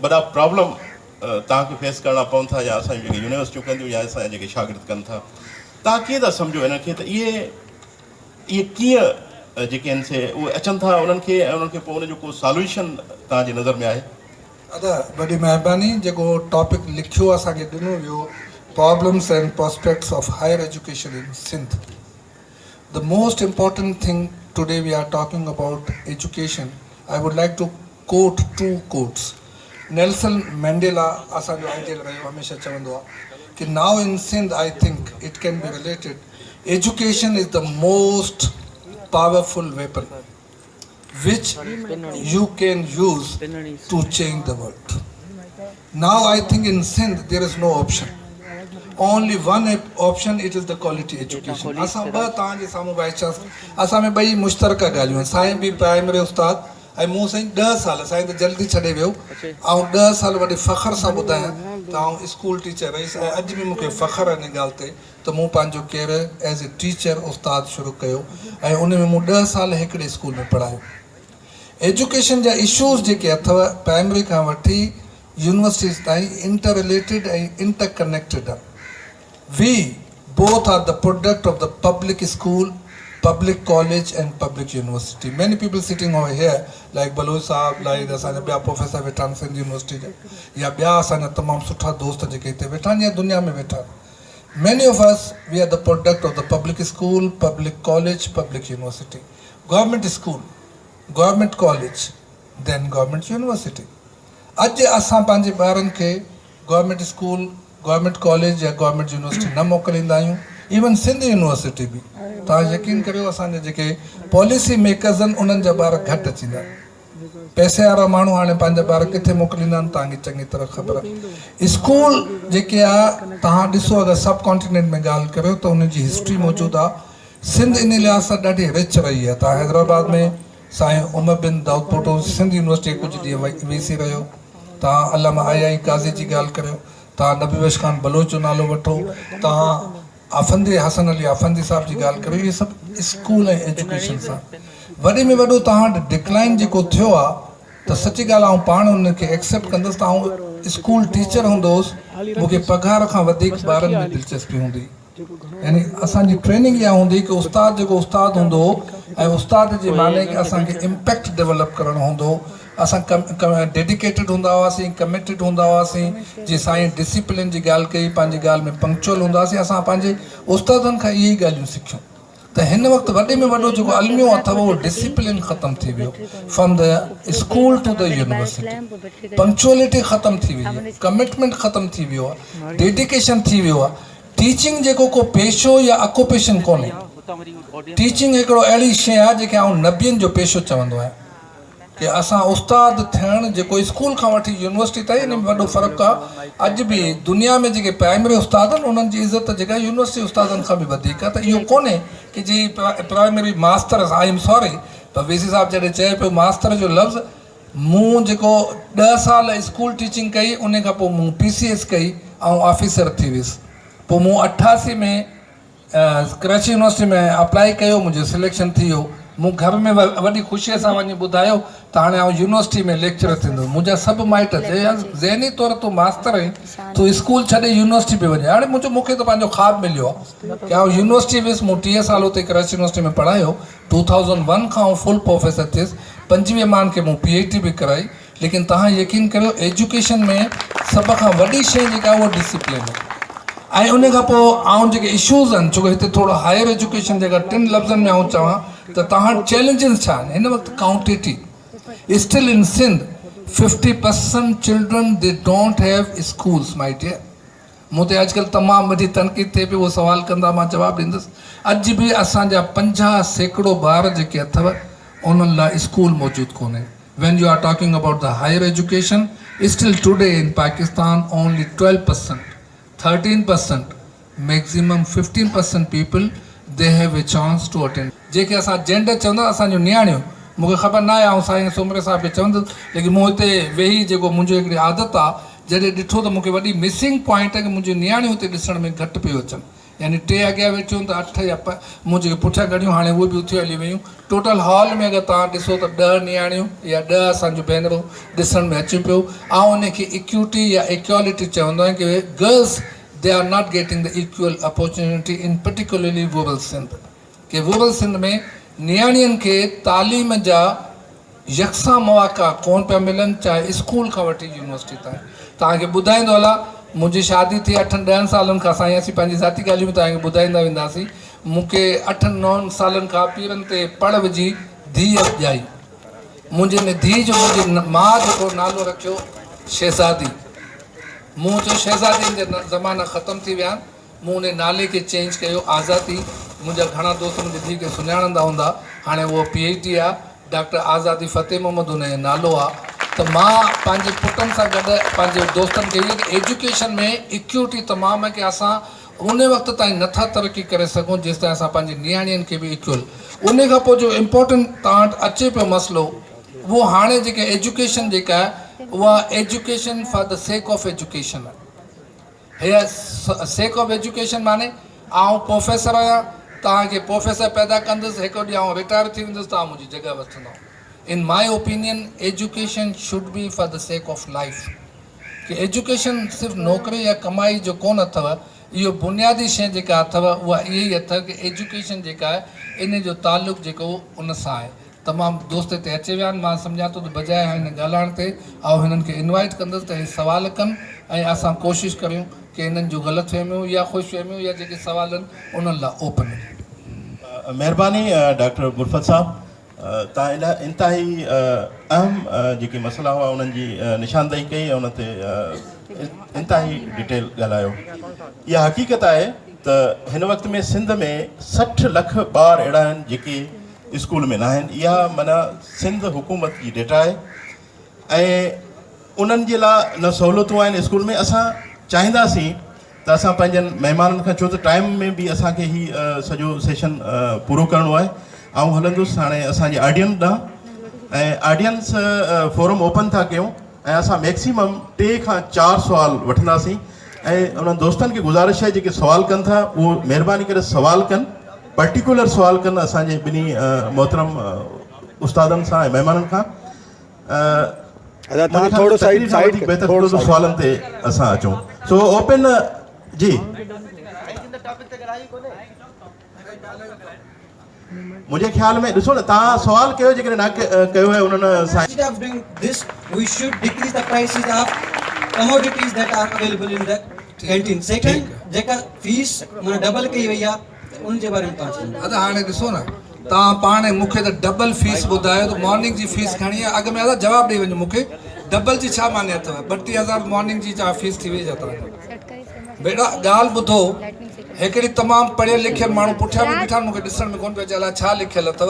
وڏا پرابلم توهان کي فيس ڪرڻا پون ٿا يا اسان جون جيڪي يونيورسٽيون ڪن ٿيون يا اسان جا جيڪي شاگرد ڪن ٿا توهان ڪيئن ٿا سمجهو انهن کي ته اهي اهي ڪيئن جيڪي آهن سي اهي اچن ٿا انهن کي ۽ انهن کي پوء ان جو ڪو سالوشن توهان جي نظر ۾ آهي؟ ادا وڏي مهرباني جيڪو ٽاپڪ لکيو اسان کي ڏنو ويو Problems and Prospects of Higher Education in Sindh The most important thing today we are talking about education I would like to quote two quotes Nelson Mandela اسان جو آئيڊيل رهيو هميشه چوندو آ ڪي now in Sindh I think it can be related education is the most powerful weapon which you can use to change the world now I think in Sindh there is no option only one option it is the quality education اسان ٻه توهان جي سامهون وائيس چانسلر اسان ۾ ٻئي مشترڪه ڳالهيون آهن سائين به پرائمري استاد ۽ مون سائين ڏهه سال سائين ته جلدي ڇڏي ويو آئون ڏهه سال وڏي فخر سان ٻڌايان ته آئون اسڪول ٽيچر رهيس ۽ اڄ به مون کي فخر آهي ان ڳالهه تي ته مون پنهنجو ڪيريئر ايز اي ٽيچر استاد شروع ڪيو ۽ ان ۾ مون ڏهه سال هڪڙي اسڪول ۾ پڙهايو ايجوڪيشن جا اشوز جيڪي اٿو پرائمري کان وٺي يونيورسٽيز تائين انٽر رليٽيڊ ۽ انٽر ڪنيڪٽيڊ آهن we both are the product of the public school public college and public university many people sitting over here like Baloch صاحب لائڪ اسان جا ٻيا پروفيسر ويٺا آهن سنڌ يونيورسٽي جا يا ٻيا اسان جا تمام سٺا دوست جيڪي هتي ويٺا آهن يا دنيا ۾ ويٺا آهن many of us we are the product of the public school public college public university government school government college then government university اڄ اسان پنهنجي ٻارن کي گورنمينٽ اسڪول گورنمينٽ ڪاليج يا گورنمينٽ يونيورسٽي نه موڪليندا آهيون ايون سنڌ يونيورسٽي به توهان يقين ڪريو اسان جا جيڪي پاليسي ميڪرز آهن انهن جا ٻار گهٽ اچيندا پئسي وارا ماڻهو هاڻي پنهنجا ٻار ڪٿي موڪليندا آهن توهان کي چڱي طرح خبر آهي اسڪول جيڪي آهي توهان ڏسو اگر سب ڪانٽينينٽ ۾ ڳالهه ڪريو ته ان جي هسٽري موجود آهي سنڌ ان لحاظ سان ڏاڍي رچ رهي آهي توهان حيدرآباد ۾ سائين عمر بن دائود پوٽو سنڌ يونيورسٽي کي ڪجهه ڏينهن وي سي رهيو. توهان علامه آء آء قاضي جي ڳالهه ڪريو، توهان نبي بخش خان بلوچ جو نالو وٺو، توهان آفندي حسن علي آفندي صاحب جي ڳالهه ڪريو، اهي سڀ اسڪول ۽ ايجوڪيشن سان وڏي ۾ وڏو توهان وٽ ڊڪلائن جيڪو ٿيو آهي ته سچي ڳالهه آئون پاڻ ان کي ايڪسيپٽ ڪندس ته آئون اسڪول ٽيچر هوندو هوس مون کي پگهار کان وڌيڪ ٻارن ۾ دلچسپي هوندي هئي. يعني اسان جي ٽريننگ اها هوندي هئي ڪه استاد جيڪو استاد هوندو هو ۽ استاد جي معني ڪه اسان کي امپيڪٽ ڊولپ ڪرڻو هوندو هو اسان ڊيڊيڪيٽيڊ هوندا هئاسين ڪميٽيڊ هوندا هئاسين جي سائين ڊسيپلين جي ڳالهه ڪئي پنهنجي ڳالهه ۾ پنڪچوئل هوندا هئاسين اسان پنهنجي استادن کان اهي ئي ڳالهيون سکيون ته هن وقت وڏي ۾ وڏو جيڪو الميو اٿو اهو ڊسيپلين ختم ٿي ويو from the school to the university punctuality ختم ٿي وئي آهي ڪمٽمينٽ ختم ٿي ويو آهي ڊيڊيڪيشن ٿي ويو آهي ٽيچنگ جيڪو ڪو پيشو يا اڪوپيشن ڪونهي. ٽيچنگ هڪڙو اهڙي شيء آهي جيڪي آئون نبين جو پيشو چوندو آهيان ڪي اسان استاد ٿيڻ جيڪو اسڪول کان وٺي يونيورسٽي تائين ان ۾ وڏو فرق آهي اڄ به دنيا ۾ جيڪي پرائمري استاد آهن انهن جي عزت جيڪا يونيورسٽي استادن کان به وڌيڪ آهي ته اهو ڪونهي ڪي جي primary master I am sorry پر وي سي صاحب جڏهن چئي پيو ماستر جو لفظ مون جيڪو ڏهه سال اسڪول ٽيچنگ ڪئي انهي کان پوء مون پي سي ايس ڪئي آئون آفيسر ٿي ويس پوء مون 88 ۾ ڪراچي يونيورسٽي ۾ اپلائي ڪيو منهنجو سليڪشن ٿي ويو مون گهر ۾ وڏي خوشي سان وڃي ٻڌايو ته هاڻي آئون يونيورسٽي ۾ ليڪچرر ٿيندس منهنجا سڀ مائٽ چيا يار ذهني طور تون ماستر آهين تون اسڪول ڇڏي يونيورسٽي پيو وڃين هاڻي مون چيو مون کي ته پنهنجو خواب مليو آهي ڪي آئون يونيورسٽي ويس مون 30 سال اتي ڪراچي يونيورسٽي ۾ پڙهايو ٽو ٿائوزنڊ ون کان آئون فل پروفيسر ٿيس، 25 ماهن کي مون پي ايڇ ڊي به ڪرائي، ليڪن توهان يقين ڪريو ايجوڪيشن ۾ سڀ کان وڏي شيء جيڪا آهي اها ڊسيپلين آهي ۽ ان کان پوء آئون جيڪي اشوز آهن ڇو هتي ٿورو هائر ايجوڪيشن جيڪا ٽن لفظن ۾ آئون چوان ته توهان چئلينجز ڇا آهن هن وقت quantity still in Sindh fifty percent children they don't have schools my dear مون تي اڄڪلهه تمام وڏي تنقيد ٿئي پئي، اهو سوال ڪندا مان جواب ڏيندس. اڄ به اسان جا 50% ٻار جيڪي اٿو انهن لاء اسڪول موجود ڪونهي. When you are talking about the higher education still today in Pakistan only 12 percent, 13 percent, maximum 15 percent people they have a chance to attend. جنهن کي اسان جينڊر چوندا اسان جون نياڻيون. مون کي خبر ناهي آئون سائين سومري صاحب کي چوندس ليڪن مون هتي ويهي جيڪو منهنجو هڪڙي عادت آ جڏهن ڏٺو ته مون کي وڏي مسنگ پوائنٽ ڪي منهنجون نياڻيون هتي ڏسڻ ۾ گهٽ پيون اچن يعني ٽي اڳيان ويٺيون ته اٺ يا مون جيڪي پٺيان ڳڻيون هاڻي اهي به اٿيون هلي ويون ٽوٽل هال ۾ اگر توهان ڏسو ته ڏهه نياڻيون يا ڏهه اسان جون ڀينرون ڏسڻ ۾ اچيون پيو آئون ان کي اڪيوٽي يا ايڪوالٽي چوندو آهيان ڪي girls they are not getting the equal opportunity in particularly rural Sindh K rural Sindh ۾ نياڻين کي تعليم جا يڪسان مواقعا ڪون پيا ملن چاهي اسڪول کان وٺي يونيورسٽي تائين توهان کي ٻڌائيندو هلان منهنجي شادي ٿي اٺن ڏهن سالن کان سائين اسين پنهنجي ذاتي ڳالهيون به توهان کي ٻڌائيندا وينداسين مون کي اٺن نون سالن کان پيرن تي پڙ وجهي ڌيء ڄائي منهنجي ان ڌيء جو منهنجي ماء جيڪو نالو رکيو شهزادي مون چيو شهزادين جا زمانا ختم ٿي ويا آهن مون انهي نالي کي چينج ڪيو آزادي منهنجا گهڻا دوست منهنجي ڌيء کي سڃاڻندا هوندا هاڻي اهو پي ايڇ ڊي آ ڊاڪٽر آزادي فتح محمد ان جو نالو آ ته مان پنهنجي پٽن سان گڏ پنهنجي دوستن کي اهي ايجوڪيشن ۾ اڪيوٽي تمام آهي ڪي اسان ان وقت تائين نٿا ترقي ڪري سگهون جيستائين اسان پنهنجي نياڻين کي به اڪيول ان کان پوء جو امپورٽنٽ توهان وٽ اچي پيو مسئلو اهو هاڻي جيڪي ايجوڪيشن جيڪا آهي اها education for the sake of education آهي هيء سيڪ آف ايجوڪيشن معني آئون پروفيسر آهيان، توهان کي پروفيسر پيدا ڪندس، هڪ ڏينهن آئون رٽائر ٿي ويندس، توهان منهنجي جڳهه وٺندؤ. In my opinion education should be for the sake of life. K education صرف نوڪري يا ڪمائي جو ڪونه اٿئو، اهو بنيادي شيء جيڪا اٿئو اها اها ئي اٿئو ڪي ايجوڪيشن جيڪا آهي ان جو تعلق جيڪو ان سان آهي. تمام دوست هتي اچي ويا آهن مان سمجهان ٿو ته بجاء هن ڳالهائڻ تي آئون هنن کي انوائيٽ ڪندس ته هي سوال ڪن ۽ اسان ڪوشش ڪريون ڪي هنن جون غلط فهميون يا خوش فهميون يا جيڪي سوال آهن انهن لاء اوپن هجي. مهرباني ڊاڪٽر غرفت صاحب تان انتهائي اهم جيڪي مسئلا هئا انهن جي نشاندهي ڪئي ۽ ان تي انتهائي ڊيٽيل ڳالهايو اها حقيقت آهي ته هن وقت ۾ سنڌ ۾ 60 لک ٻار اهڙا آهن جيڪي اسڪول ۾ ناهن اها معنيٰ سنڌ حڪومت جي ڊيٽا آهي ۽ انهن جي لاء نه سهولتون آهن اسڪول ۾ اسان چاهينداسين ته اسان پنهنجن مهمانن کان ڇو ته ٽائيم ۾ به اسان کي هي سڄو سيشن پورو ڪرڻو آهي آئون هلندس هاڻي اسان جي آڊينس ڏانهن ۽ آڊينس فورم اوپن ٿا ڪيون ۽ اسان ميڪسيمم ٽي کان چار سوال وٺنداسين ۽ انهن دوستن کي گذارش آهي جيڪي سوال ڪن ٿا اهو مهرباني ڪري سوال ڪن پرٽيڪولر سوال ڪن اسان جي ٻنهي محترم استادن سان ۽ مهمانن کان ادا تهان ٿورو سائيڊ سائيڊ بهتر ٿيندو ته سوالن تي اسان اچون سو اوپن جي منهنجي خيال ۾ ڏسو نه توهان سوال ڪيو جيڪڏهن نه ڪيو آهي انهن سان Instead of doing this, we should decrease the prices of commodities that are available in the canteen. Second, جيڪا فيس معنيٰ ڊبل ڪئي وئي آهي ته ان جي باري ۾ توهان ڇا چوندو؟ ادا هاڻي ڏسو نه توهان پاڻ مون کي ته ڊبل فيس ٻڌايو ته مارننگ جي فيس گهڻي آهي اڳ ۾ ادا جواب ڏئي وڃو مون کي ڊبل جي ڇا معني اٿو 32 هزار مارننگ جي ڇا فيس ٿي وئي ڇا توهان جي ڀيڻا ڳالهه ٻڌو، هڪڙي تمام پڙهيل لکيل ماڻهو پٺيان به بيٺا آهن مون کي ڏسڻ ۾ ڪونه پيو اچي الاء ڇا لکيل اٿو.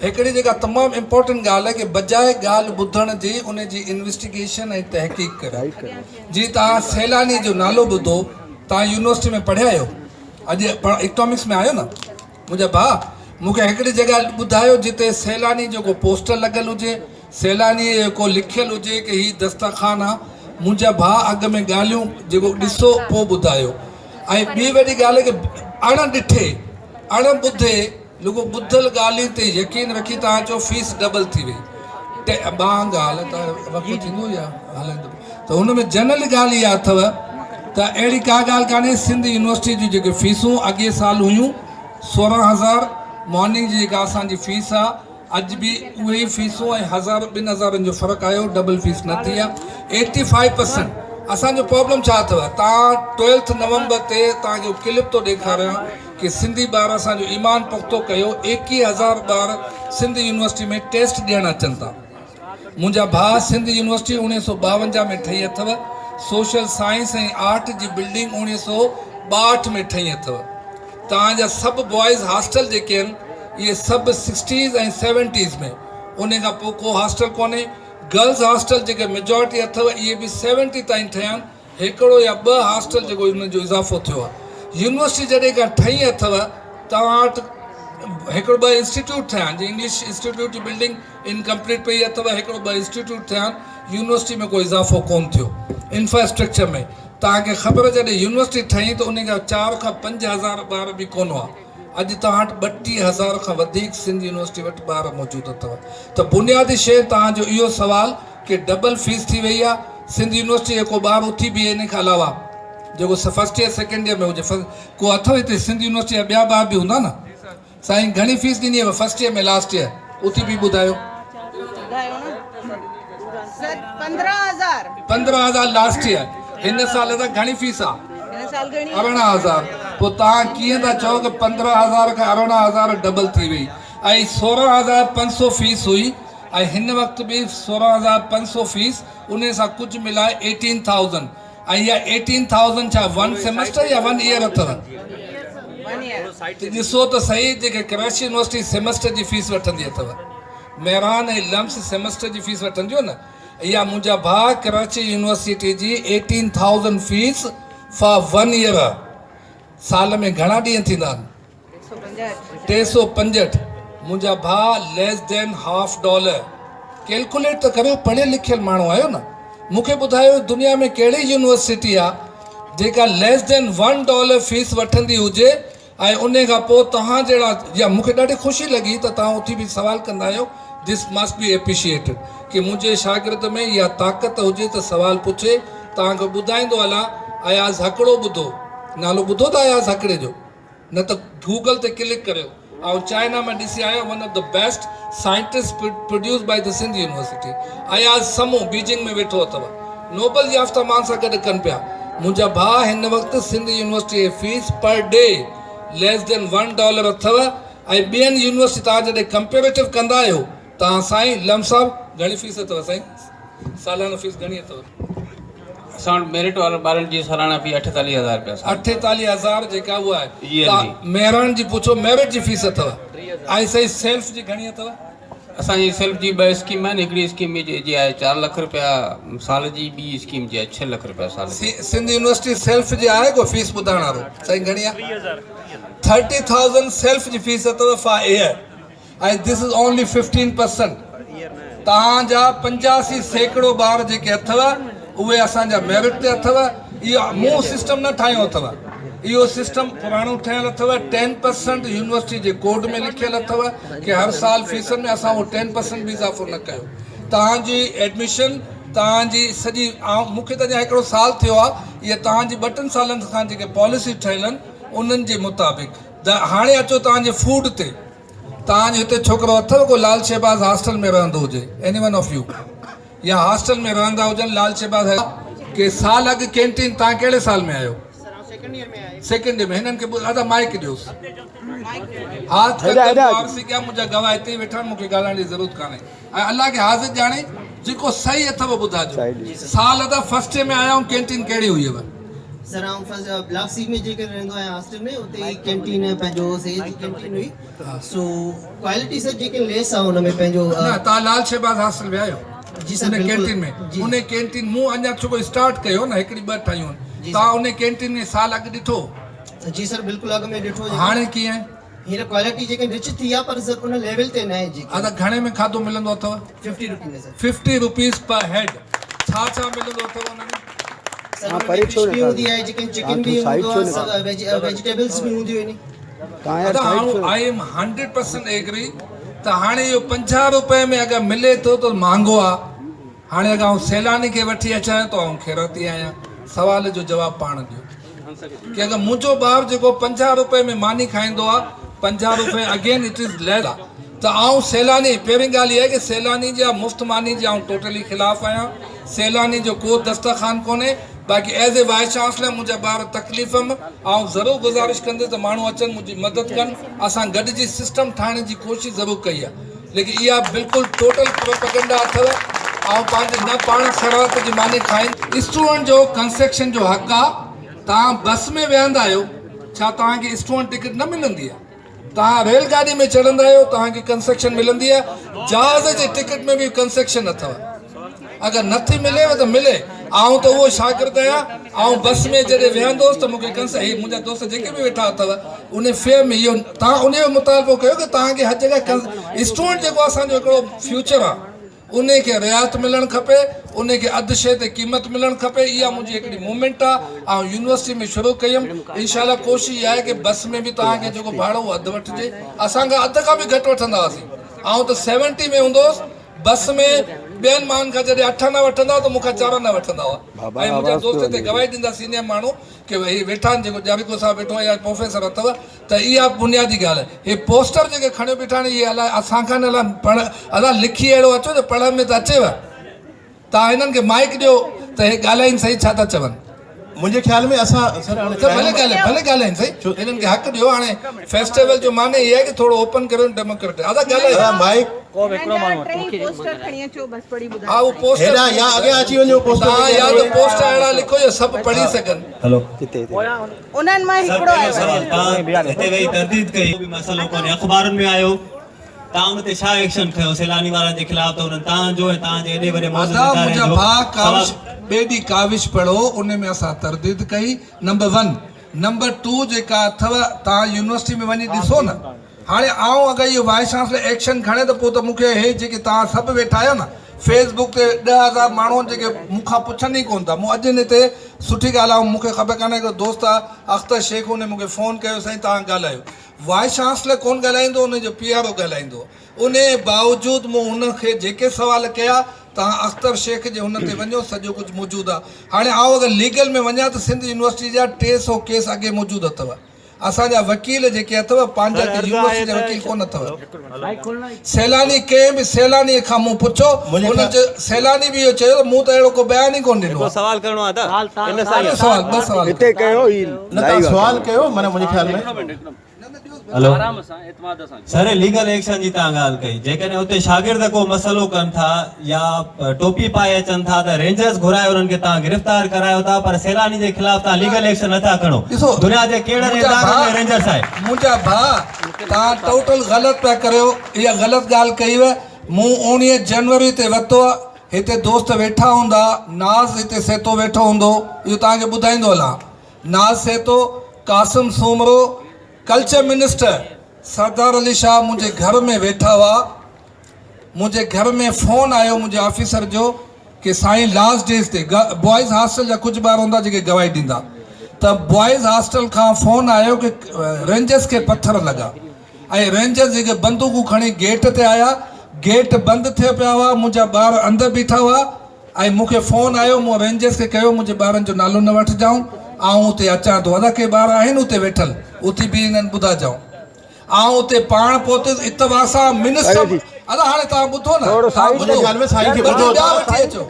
هڪڙي جيڪا تمام امپورٽنٽ ڳالهه آهي ڪي بجاء ڳالهه ٻڌڻ جي ان جي انويسٽيگيشن ۽ تحقيق ڪريو. جي توهان سيلاني جو نالو ٻڌو، توهان يونيورسٽي ۾ پڙهيا آهيو؟ اڄ اڪنامڪس ۾ آهيو نه؟ منهنجا ڀاء مون کي هڪڙي جڳهه ٻڌايو جتي سيلاني جو ڪو پوسٽر لڳل هجي، سيلانيء جو ڪو لکيل هجي ڪي هي دسترخوان آ. منهنجا ڀاء اڳ ۾ ڳالهيون جيڪو ڏسو پوء ٻڌايو. ۽ ٻي وڏي ڳالهه ڪي اڻ ڏٺي، اڻ ٻڌي رڳو ٻڌل ڳالهين تي يقين رکي توهان چئو فيس ڊبل ٿي وئي. ٻان ڳالهه ته وقفو ٿيندو يا هلندو ته هن ۾ جنرل ڳالهه اها اٿو ته اهڙي ڪا ڳالهه ڪانهي سنڌ يونيورسٽي جون جيڪي فيسون اڳئين سال هيون 16,000 مارننگ جي جيڪا اسان جي فيس آ اڄ به اهي ئي فيسون ۽ هزار ٻن هزارن جو فرق آيو ڊبل فيس نه ٿي آ ايٽي فائيو پرسنٽ اسان جو پرابلم ڇا اٿو تان ٽويلٿ نومبر تي تان کي ڪلپ ٿو ڏيکاريان ڪي سنڌي ٻار اسان جو ايمان پختو ڪيو 21,000 ٻار سنڌ يونيورسٽي ۾ ٽيسٽ ڏيڻ اچن ٿا منهنجا ڀاء سنڌ يونيورسٽي 1952 ۾ ٺهي اٿو سوشل سائنس ۽ آرٽ جي بلڊنگ 1962 ۾ ٺهي اٿو توهان جا سڀ بوائز هاسٽل جيڪي آهن اهي سڀ سڪسٽيز ۽ سيونٽيز ۾ انهي کان پوء ڪو هاسٽل ڪونهي گرلز هاسٽل جيڪي ميجارٽي اٿو اهي به سيونٽي تائين ٺهيا آهن هڪڙو يا ٻه هاسٽل جيڪو انهن جو اضافو ٿيو آهي يونيورسٽي جڏهن کان ٺهي اٿو توهان وٽ هڪڙو ٻه انسٽيٽيوٽ ٺهيا آهن جيئن انگلش انسٽيٽيوٽ جي بلڊنگ انڪمپليٽ پئي اٿو هڪڙو ٻه انسٽيٽيوٽ ٿيا آهن يونيورسٽي ۾ ڪو اضافو ڪون ٿيو انفراسٽرڪچر ۾ توهان کي خبر جڏهن يونيورسٽي ٺهي ته ان کان 4 کان 5000 ٻار به ڪون هئا اڄ توهان وٽ 32 هزار کان وڌيڪ سنڌ يونيورسٽي وٽ ٻار موجود اٿو ته بنيادي شيء توهان جو اهو سوال ڪي ڊبل فيس ٿي وئي آهي سنڌ يونيورسٽي جو ڪو ٻار اٿي بيهي ان کان علاوه جيڪو فرسٽ يئر سيڪنڊ يئر ۾ هجي ڪو اٿو هتي سنڌ يونيورسٽي جا ٻيا ٻار به هوندا نه سائين گهڻي فيس ڏني هيو فرسٽ يئر ۾ لاسٽ يئر اٿي بيهي ٻڌايو. سر 15000. 15000 لاسٽ يئر هن سال ادا گهڻي فيس آ 18000 پوء توهان ڪيئن ٿا چئو ته 15000 کان 18000 ڊبل ٿي وئي ۽ 16500 فيس هئي ۽ هن وقت به 16500 فيس انهي سان ڪجهه ملائي ايٽين ٿائوزنڊ ۽ اها ايٽين ٿائوزنڊ ڇا ون سيمسٽر يا ون ايئر اٿو؟ ته ڏسو ته سهي جيڪي ڪراچي يونيورسٽي سيمسٽر جي فيس وٺندي اٿو مهراڻ ۽ لمس سيمسٽر جي فيس وٺنديون نه اها منهنجا ڀاء ڪراچي يونيورسٽي جي eighteen thousand fees for one year سال ۾ گهڻا ڏينهن ٿيندا آهن؟ 365 منهنجا ڀاء less than half dollar calculate ته ڪريو پڙهيل لکيل ماڻهو آهيو نه مون کي ٻڌايو دنيا ۾ ڪهڙي يونيورسٽي آ جيڪا ليس دين ون ڊالر فيس وٺندي هجي ۽ انهي کان پوء توهان جهڙا يا مون کي ڏاڍي خوشي لڳي ته توهان اٿي به سوال ڪندا آهيو this must be appreciated ڪي منهنجي شاگرد ۾ اها طاقت هجي ته سوال پڇي توهان کي ٻڌائيندو هلان اياز هڪڙو ٻڌو نالو ٻڌو ته اياز هڪڙي جو نه ته گوگل تي ڪلڪ ڪريو. آئون چائنا مان ڏسي آيو one of the best scientist produce by the Sindh university Ayaz Samoon Beijing ۾ ويٺو اٿو نوبل يافته مان سان گڏ ڪن پيا منهنجا ڀاء هن وقت سنڌ يونيورسٽي جي fees per day less than one dollar اٿو ۽ ٻين يونيورسٽي تان جڏهن ڪمپيريٽو ڪندا آهيو تان سائين لم صاحب گهڻي فيس اٿو سائين سالانه فيس گهڻي اٿو؟ اسان وٽ ميرٽ وارن ٻارن جي سالانه في 48000 رپيا سال. 48000 جيڪا اها آهي ته مهراڻ جي پڇو ميرٽ جي فيس اٿو ۽ سائين سيلف جي گهڻي اٿو؟ اسان جي سيلف جي ٻه اسڪيم آهن هڪڙي اسڪيم جي آهي 4 لک رپيا سال جي ٻي اسڪيم جي آهي 6 لک رپيا سال جي. سنڌ يونيورسٽي سيلف جي آهي ڪو فيس ٻڌائڻ وارو سائين گهڻي آهي؟ 30000 سيلف جي فيس اٿو for year. ۽ This is only 15% توهان جا 85% ٻار جيڪي اٿو اهي اسان جا ميرٽ تي اٿو اهو مون سسٽم نه ٺاهيو اٿو اهو سسٽم پراڻو ٺهيل اٿو 10% يونيورسٽي جي ڪوڊ ۾ لکيل اٿو ڪي هر سال فيسن ۾ اسان اهو 10% به اضافو نه ڪيو توهان جي ايڊميشن توهان جي سڄي مون کي ته اڃا هڪڙو سال ٿيو آهي اها توهان جي ٻه ٽن سالن کان جيڪي پاليسي ٺهيل آهن انهن جي مطابق هاڻي اچو توهان جي فوڊ تي توهان جو هتي ڇوڪرو اٿو ڪو لال شهباز هاسٽل ۾ رهندو هجي ايني ون آف يو يا هاسٽل ۾ رهندا هجن لال شهباز ڪي سال اڳ ڪينٽين توهان ڪهڙي سال ۾ آيو سيڪنڊ يئر ۾ هنن کي ادا مائڪ ڏيوس هاٿ ڪنگن وارثي ڪيا منهنجا گواهه هتي ئي ويٺا آهن مون کي ڳالهائڻ جي ضرورت ڪانهي ۽ الله کي حاضر ڄاڻي جيڪو صحيح اٿو ٻڌاجو سال ادا فرسٽ يئر ۾ آيا آهيون ڪينٽين ڪهڙي هئي هو سر آئون فرسٽ بلاڪ سي ۾ جيڪڏهن رهندو آهيان هاسٽل ۾ اتي ئي ڪينٽين پنهنجو سي جي ڪينٽين هئي سو ڪوالٽي سر جيڪي ليس آ ان ۾ پنهنجو نه تان لال شهباز هاسٽل ويا آهيو جي سر ان ڪينٽين ۾ ان ڪينٽين مون اڃا ڇو اسٽارٽ ڪيو نه هڪڙي ٻه ٺاهيون تان ان ڪينٽين ۾ سال اڳ ڏٺو جي سر بلڪل اڳ ۾ ڏٺو هاڻي ڪيئن هينئر ڪوالٽي جيڪي رچ ٿي آ پر سر ان ليول تي ناهي جيڪي. ادا گهڻي ۾ کاڌو ملندو اٿو؟ 50 روپي ۾ سر. 50 روپيز پر هيڊ ڇا ڇا ملندو اٿو ان ۾؟ سر ان ۾ فش به هوندي آهي چڪن چڪن به هوندو آهي سر ويجيٽيبلز به هونديون آهن. ادا آئون I am 100% agree ته هاڻي اهو 50 روپئي ۾ اگر ملي ٿو ته مهانگو آ هاڻي اگر آئون سيلاني کي وٺي اچان ته آئون خيراتي آهيان سوال جو جواب پاڻ ڏيو. ڪي اگر منهنجو ٻار جيڪو 50 روپئي ۾ ماني کائيندو آ 50 روپئي اگين it is ليس آ ته آئون سيلاني پهرين ڳالهه اها آهي ڪي سيلاني جا مفت ماني جي آئون ٽوٽلي خلاف آهيان سيلاني جو ڪو دسترخوان ڪونهي باقي ايز اي وائيس چانسلر منهنجا ٻار تڪليف م آئون ضرور گذارش ڪندس ته ماڻهو اچن منهنجي مدد ڪن اسان گڏجي سسٽم ٺاهڻ جي ڪوشش ضرور ڪئي آ ليڪن اها بلڪل ٽوٽل پروپئگنڊا اٿو آئون پنهنجي نه پاڻ خيرات جي ماني کائين. اسٽوڊنٽ جو ڪنسيڪشن جو حق آ توهان بس ۾ ويهندا آهيو ڇا توهان کي اسٽوڊنٽ ٽڪيٽ نه ملندي آ توهان ريل گاڏي ۾ چڙهندا آهيو توهان کي ڪنسيڪشن ملندي آ جهاز جي ٽڪيٽ ۾ به ڪنسيڪشن اٿو اگر نٿي مليو ته ملي آئون ته اهو شاگرد آهيان، آئون بس ۾ جڏهن ويهندو هوس ته مون کي ڪنس هي منهنجا دوست جيڪي به ويٺا اٿو ان فيئر ۾ اهو توهان ان جو مطالبو ڪيو ڪي توهان کي هر جڳهه ڪنس اسٽوڊنٽ جيڪو اسان جو هڪڙو فيوچر آهي ان کي رعايت ملڻ کپي ان کي اڌ شيء تي قيمت ملڻ کپي اها منهنجي هڪڙي موومينٽ آهي آئون يونيورسٽي ۾ شروع ڪيم انشاء الله ڪوشش اها آهي ڪي بس ۾ به توهان کي جيڪو ڀاڙو اهو اڌ وٺجي اسان کان اڌ کان به گهٽ وٺندا هئاسين آئون ته سيونٽي ۾ هوندو هوس بس ۾ ٻين ماڻهن کان جڏهن اٺ آنا وٺندا هئا ته مون کان چار آنا وٺندا هئا ۽ منهنجا دوست هتي گواهي ڏيندا سينيئر ماڻهو ڪي هي ويٺا آهن جيڪو ڄاريڪو صاحب ويٺو آهي يا پروفيسر اٿو ته اها بنيادي ڳالهه آهي هي پوسٽر جيڪي کڻيو بيٺا آهن اهي الائي اسان کان نه الائي پڙهه ادا لکي اهڙو اچو جو پڙهڻ ۾ ته اچيو توهان هنن کي مائيڪ ڏيو ته هي ڳالهائين سهي ڇا ٿا چون. منهنجي خيال ۾ اسان سر هاڻي ته ڀلي ڳالهائين ڀلي ڳالهائين سائين هنن کي حق ڏيو هاڻي فيسٽيول جو معني هي آهي ڪي ٿورو اوپن ڪريو ڊيموڪريٽڪ ادا ڳالهايو. ادا مائيڪ هنن جا ٽئي پوسٽر کڻي اچو بس پڙهي ٻڌايو ها اهو پوسٽر هيڏانهن يا اڳيان اچي وڃو پوسٽر توهان يا ته پوسٽر اهڙا لکو جو سڀ پڙهي سگهن. انهن مان سر هڪڙو پهريون آيو سوال آهي. توهان هتي ويهي ترديد ڪئي ڪو به مسئلو ڪونهي اخبارن ۾ آيو توهان ان تي ڇا ايڪشن کنيو سيلاني وارن جي خلاف ته انهن توهان جو ۽ توهان جي ايڏي وڏي معزز ادا اداري منهنجا جو ڀاء ڪاوش سوال ٻئي ڏينهن ڪاوش پڙهو ان ۾ اسان ترديد ڪئي نمبر ون نمبر ٽو جيڪا اٿو توهان يونيورسٽي ۾ وڃي ڏسو نه هاڻي آئون اگر اهو وائيس چانسلر ايڪشن کڻي ته پوء ته مون کي هي جيڪي توهان سڀ ويٺا آهيو نه فيس بڪ تي 10,000 ماڻهو آهن جيڪي مون کان پڇن ئي ڪونه ٿا مون اڄ هن تي سٺي ڳالهه آئون مون کي خبر ڪانهي هڪڙو دوست آهي اختر شيخ ان مون کي فون ڪيو سائين توهان ڳالهايو وائيس چانسلر ڪونه ڳالهائيندو ان جو پي آر او ڳالهائيندو انهي باوجود مون هن کي جيڪي سوال ڪيا توهان اختر شيخ جي هن تي وڃو سڄو ڪجهه موجود آ هاڻي آئون اگر ليگل ۾ وڃان ته سنڌ يونيورسٽي جا 300 ڪيس اڳي موجود اٿو اسان جا وڪيل جيڪي اٿو پنهنجا سر ڪي عرض يونيورسٽي آهي جا ته وڪيل ڪونه اٿو سيلاني ڪنهن به سيلاني کان مون پڇيو منهنجي هن چيو سيلاني به اهو چيو ته مون ته اهڙو ڪو بيان ئي ڪونه ڏنو هڪڙو آ سوال ڪرڻو آ ته ان سان ڪهڙو سوال ٻه سوال هتي ڪيو هي نه توهان سوال ڪيو معنيٰ منهنجي خيال ۾ هلو سر ليگل ايڪشن جي توهان ڳالهه ڪئي جيڪڏهن اتي شاگرد ڪو مسئلو ڪن ٿا يا ٽوپي پائي اچن ٿا ته رينجرز گهرائي انهن کي توهان گرفتار ڪرايو ٿا پر سيلاني جي خلاف توهان ليگل ايڪشن نٿا کڻو ڏسو دنيا جي ڪهڙن منهنجا ادارن ڀاء ۾ رينجرز آهي. منهنجا ڀاء توهان ٽوٽل غلط پيا ڪريو اها غلط ڳالهه ڪئي و مون 19 جنوري تي ورتو هتي دوست ويٺا هوندا ناز هتي سيتو ويٺو هوندو اهو توهان کي ٻڌائيندو هلان ناز سيتو قاسم سومرو ڪلچر منسٽر سردار علي شاهه منهنجي گهر ۾ ويٺا هئا منهنجي گهر ۾ فون آيو منهنجي آفيسر جو ڪي سائين لاسٽ ڊيز تي بوائز هاسٽل جا ڪجهه ٻار هوندا جيڪي گواهي ڏيندا ته بوائز هاسٽل کان فون آيو ڪي رينجرز کي پٿر لڳا ۽ رينجرز جيڪي بندوقون کڻي گيٽ تي آيا گيٽ بند ٿيا پيا هئا منهنجا ٻار اندر بيٺا هئا ۽ مون کي فون آيو مون رينجرز کي ڪيو منهنجي ٻارن جو نالو نه وٺجائون آئون اتي اچان ٿو ادا ڪي ٻار آهن اتي ويٺل اٿي بيهي هنن ٻڌاجائون آئون اتي پاڻ پهتس اتفاق سان منسٽر ادا هاڻي توهان ٻڌو نه توهان ٻڌو ٻه ٽي ٻيا وٺي اچو.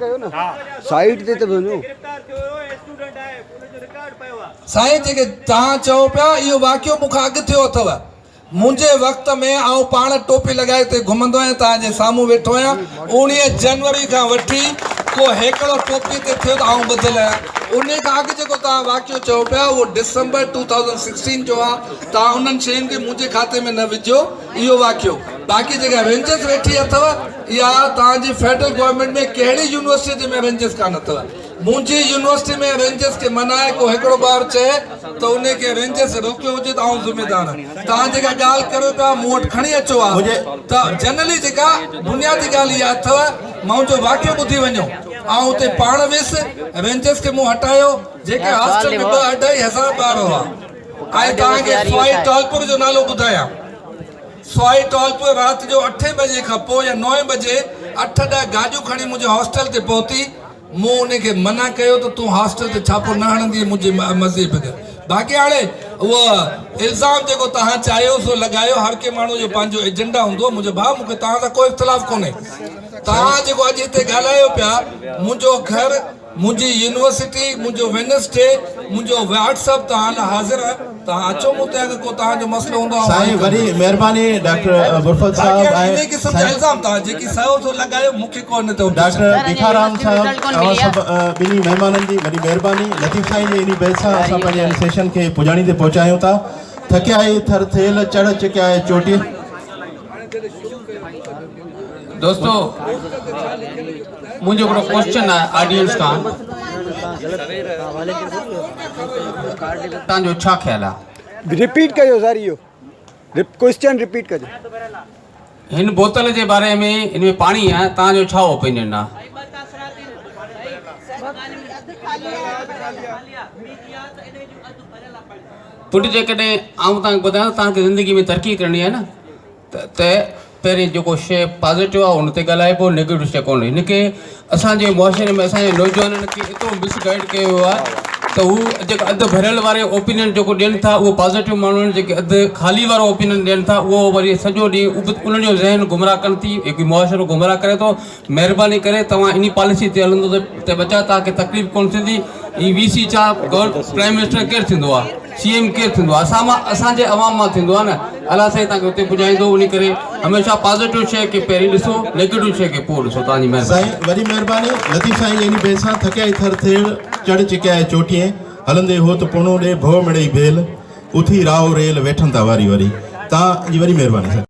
سائيڊ تي ته وڃو. سائين جيڪي توهان چئو پيا اهو واقعو مون کان اڳ ٿيو اٿو منهنجي وقت ۾ آئون پاڻ ٽوپي لڳائي اتي گهمندو آهيان، توهان جي سامهون ويٺو آهيان. اوڻيهه جنوري کان وٺي ڪو هيڪڙو ٽوپي تي ٿيو ته آئون ٻڌل آهيان. انهي کان اڳ جيڪو توهان واقعو چئو پيا اهو ڊسمبر ٽو ٿائوزنڊ سڪسٽين جو آهي. توهان انهن شين کي منهنجي کاتي ۾ نه وجهو اهو واقعو. باقي جيڪا رينجرز ويٺي اٿو اها توهان جي فيڊرل گورنمينٽ ۾ ڪهڙي يونيورسٽي جي ۾ رينجرز ڪانه اٿو. منهنجي يونيورسٽي ۾ رينجرز کي منع آهي ڪو هڪڙو ٻار چئي ته انهي کي رينجرز روڪيو هجي ته آئون ذميدار آهيان توهان جيڪا ڳالهه ڪريو پيا مون وٽ کڻي اچو ها ته جنرلي جيڪا بنيادي ڳالهه اها اٿو منهنجو واقعو ٻڌي وڃو آئون اتي پاڻ ويس رينجرز کي مون هٽايو جيڪي هاسٽل ۾ ٻه اڍائي هزار ٻار هئا ۽ توهان کي سوائي ٽالپر جو نالو ٻڌايان سوائي ٽالپر رات جو اٺين بجي کان پوء يا نوين بجي اٺ ڏهه گاڏيون کڻي منهنجي هاسٽل تي پهتي مون ان کي منع ڪيو ته تون هاسٽل تي ڇاپو نه هڻندينء منهنجي مرضيء بغير. باقي هاڻي اهو الزام جيڪو توهان چاهيو سو لڳايو، هر ڪنهن ماڻهوء جو پنهنجو ايجنڊا هوندو آهي. منهنجو ڀاء مون کي توهان سان ڪو اختلاف ڪونهي. توهان جيڪو اڄ هتي ڳالهايو پيا، منهنجو گهر، منهنجي يونيورسٽي، منهنجو وينسڊي، منهنجو واٽس اپ توهان لاء حاضر آهي. توهان اچو مون تي اگر ڪو توهان جو مسئلو هوندو آئون حل سائين وڏي ڪندس. مهرباني ڊاڪٽر برفت باقي صاحب هاڻي ۽ انهي قسم جا سائين الزام توهان جيڪي سهو سو لڳايو مون کي ڪو ان تي objection doctor ڪونهي. ڀيکارام صاحب اوهان سڀ ٻنهي مهمانن جي وڏي مهرباني لطيف سائين جي انهي بيت سان اسان پنهنجي هن سيشن کي پڄاڻي تي پهچايون ٿا ٿڪيائي ٿر ٿيل چڙهه چڪيائي چوٽي. دوستو منهنجو هڪڙو ڪوشچن آهي آڊينس کان تان جو ڇا خيال آهي؟ رپيٽ ڪجو سر اهو ڪوئسچن رپيٽ ڪجو. هن بوتل جي باري ۾ هن ۾ پاڻي آهي تان جو ڇا اوپينين آهي؟ پٽ جيڪڏهن آئون توهان کي ٻڌايان توهان کي زندگي ۾ ترقي ڪرڻي آهي نه ته پهرين جيڪو شيء پازيٽو آهي ان تي ڳالهائبو نيگيٽو شيء ڪونهي هن کي اسان جي معاشري ۾ اسان جي نوجوانن کي ايترو مس گائيڊ ڪيو ويو آهي ته هو جيڪو اڌ ڀريل واري اوپينين جيڪو ڏين ٿا اهو پازيٽو ماڻهو آهن جيڪي اڌ خالي وارو اوپينين ڏين ٿا اهو وري سڄو ڏينهن انهن جو ذهن گمراهه ڪن ٿي هڪ معاشرو گمراهه ڪري ٿو مهرباني ڪري توهان انهي پاليسي تي هلندو ته ٻچا توهان کي تڪليف ڪونه ٿيندي هي وي سي ڇا پرائم منسٽر ڪير ٿيندو آ سي ايم ڪير ٿيندو آ اسان مان اسان جي عوام مان ٿيندو آ نه الله سائين توهان کي اتي پڄائيندو انهي ڪري هميشه پازيٽو شيء کي پهرين ڏسو نيگيٽو شيء کي پوء ڏسو توهان جي مهرباني. سائين وڏي مهرباني لطيف سائين جي انهي بيت سان ٿڪيائي ٿر ٿيڙ چڙ چڪيائي چوٽيين هلندي هوت پوڻو ڏي ڀؤ مڙئي ڀيل اٿي راهو ريل ويٺن ٿا واري واري توهان جي وڏي مهرباني سائين.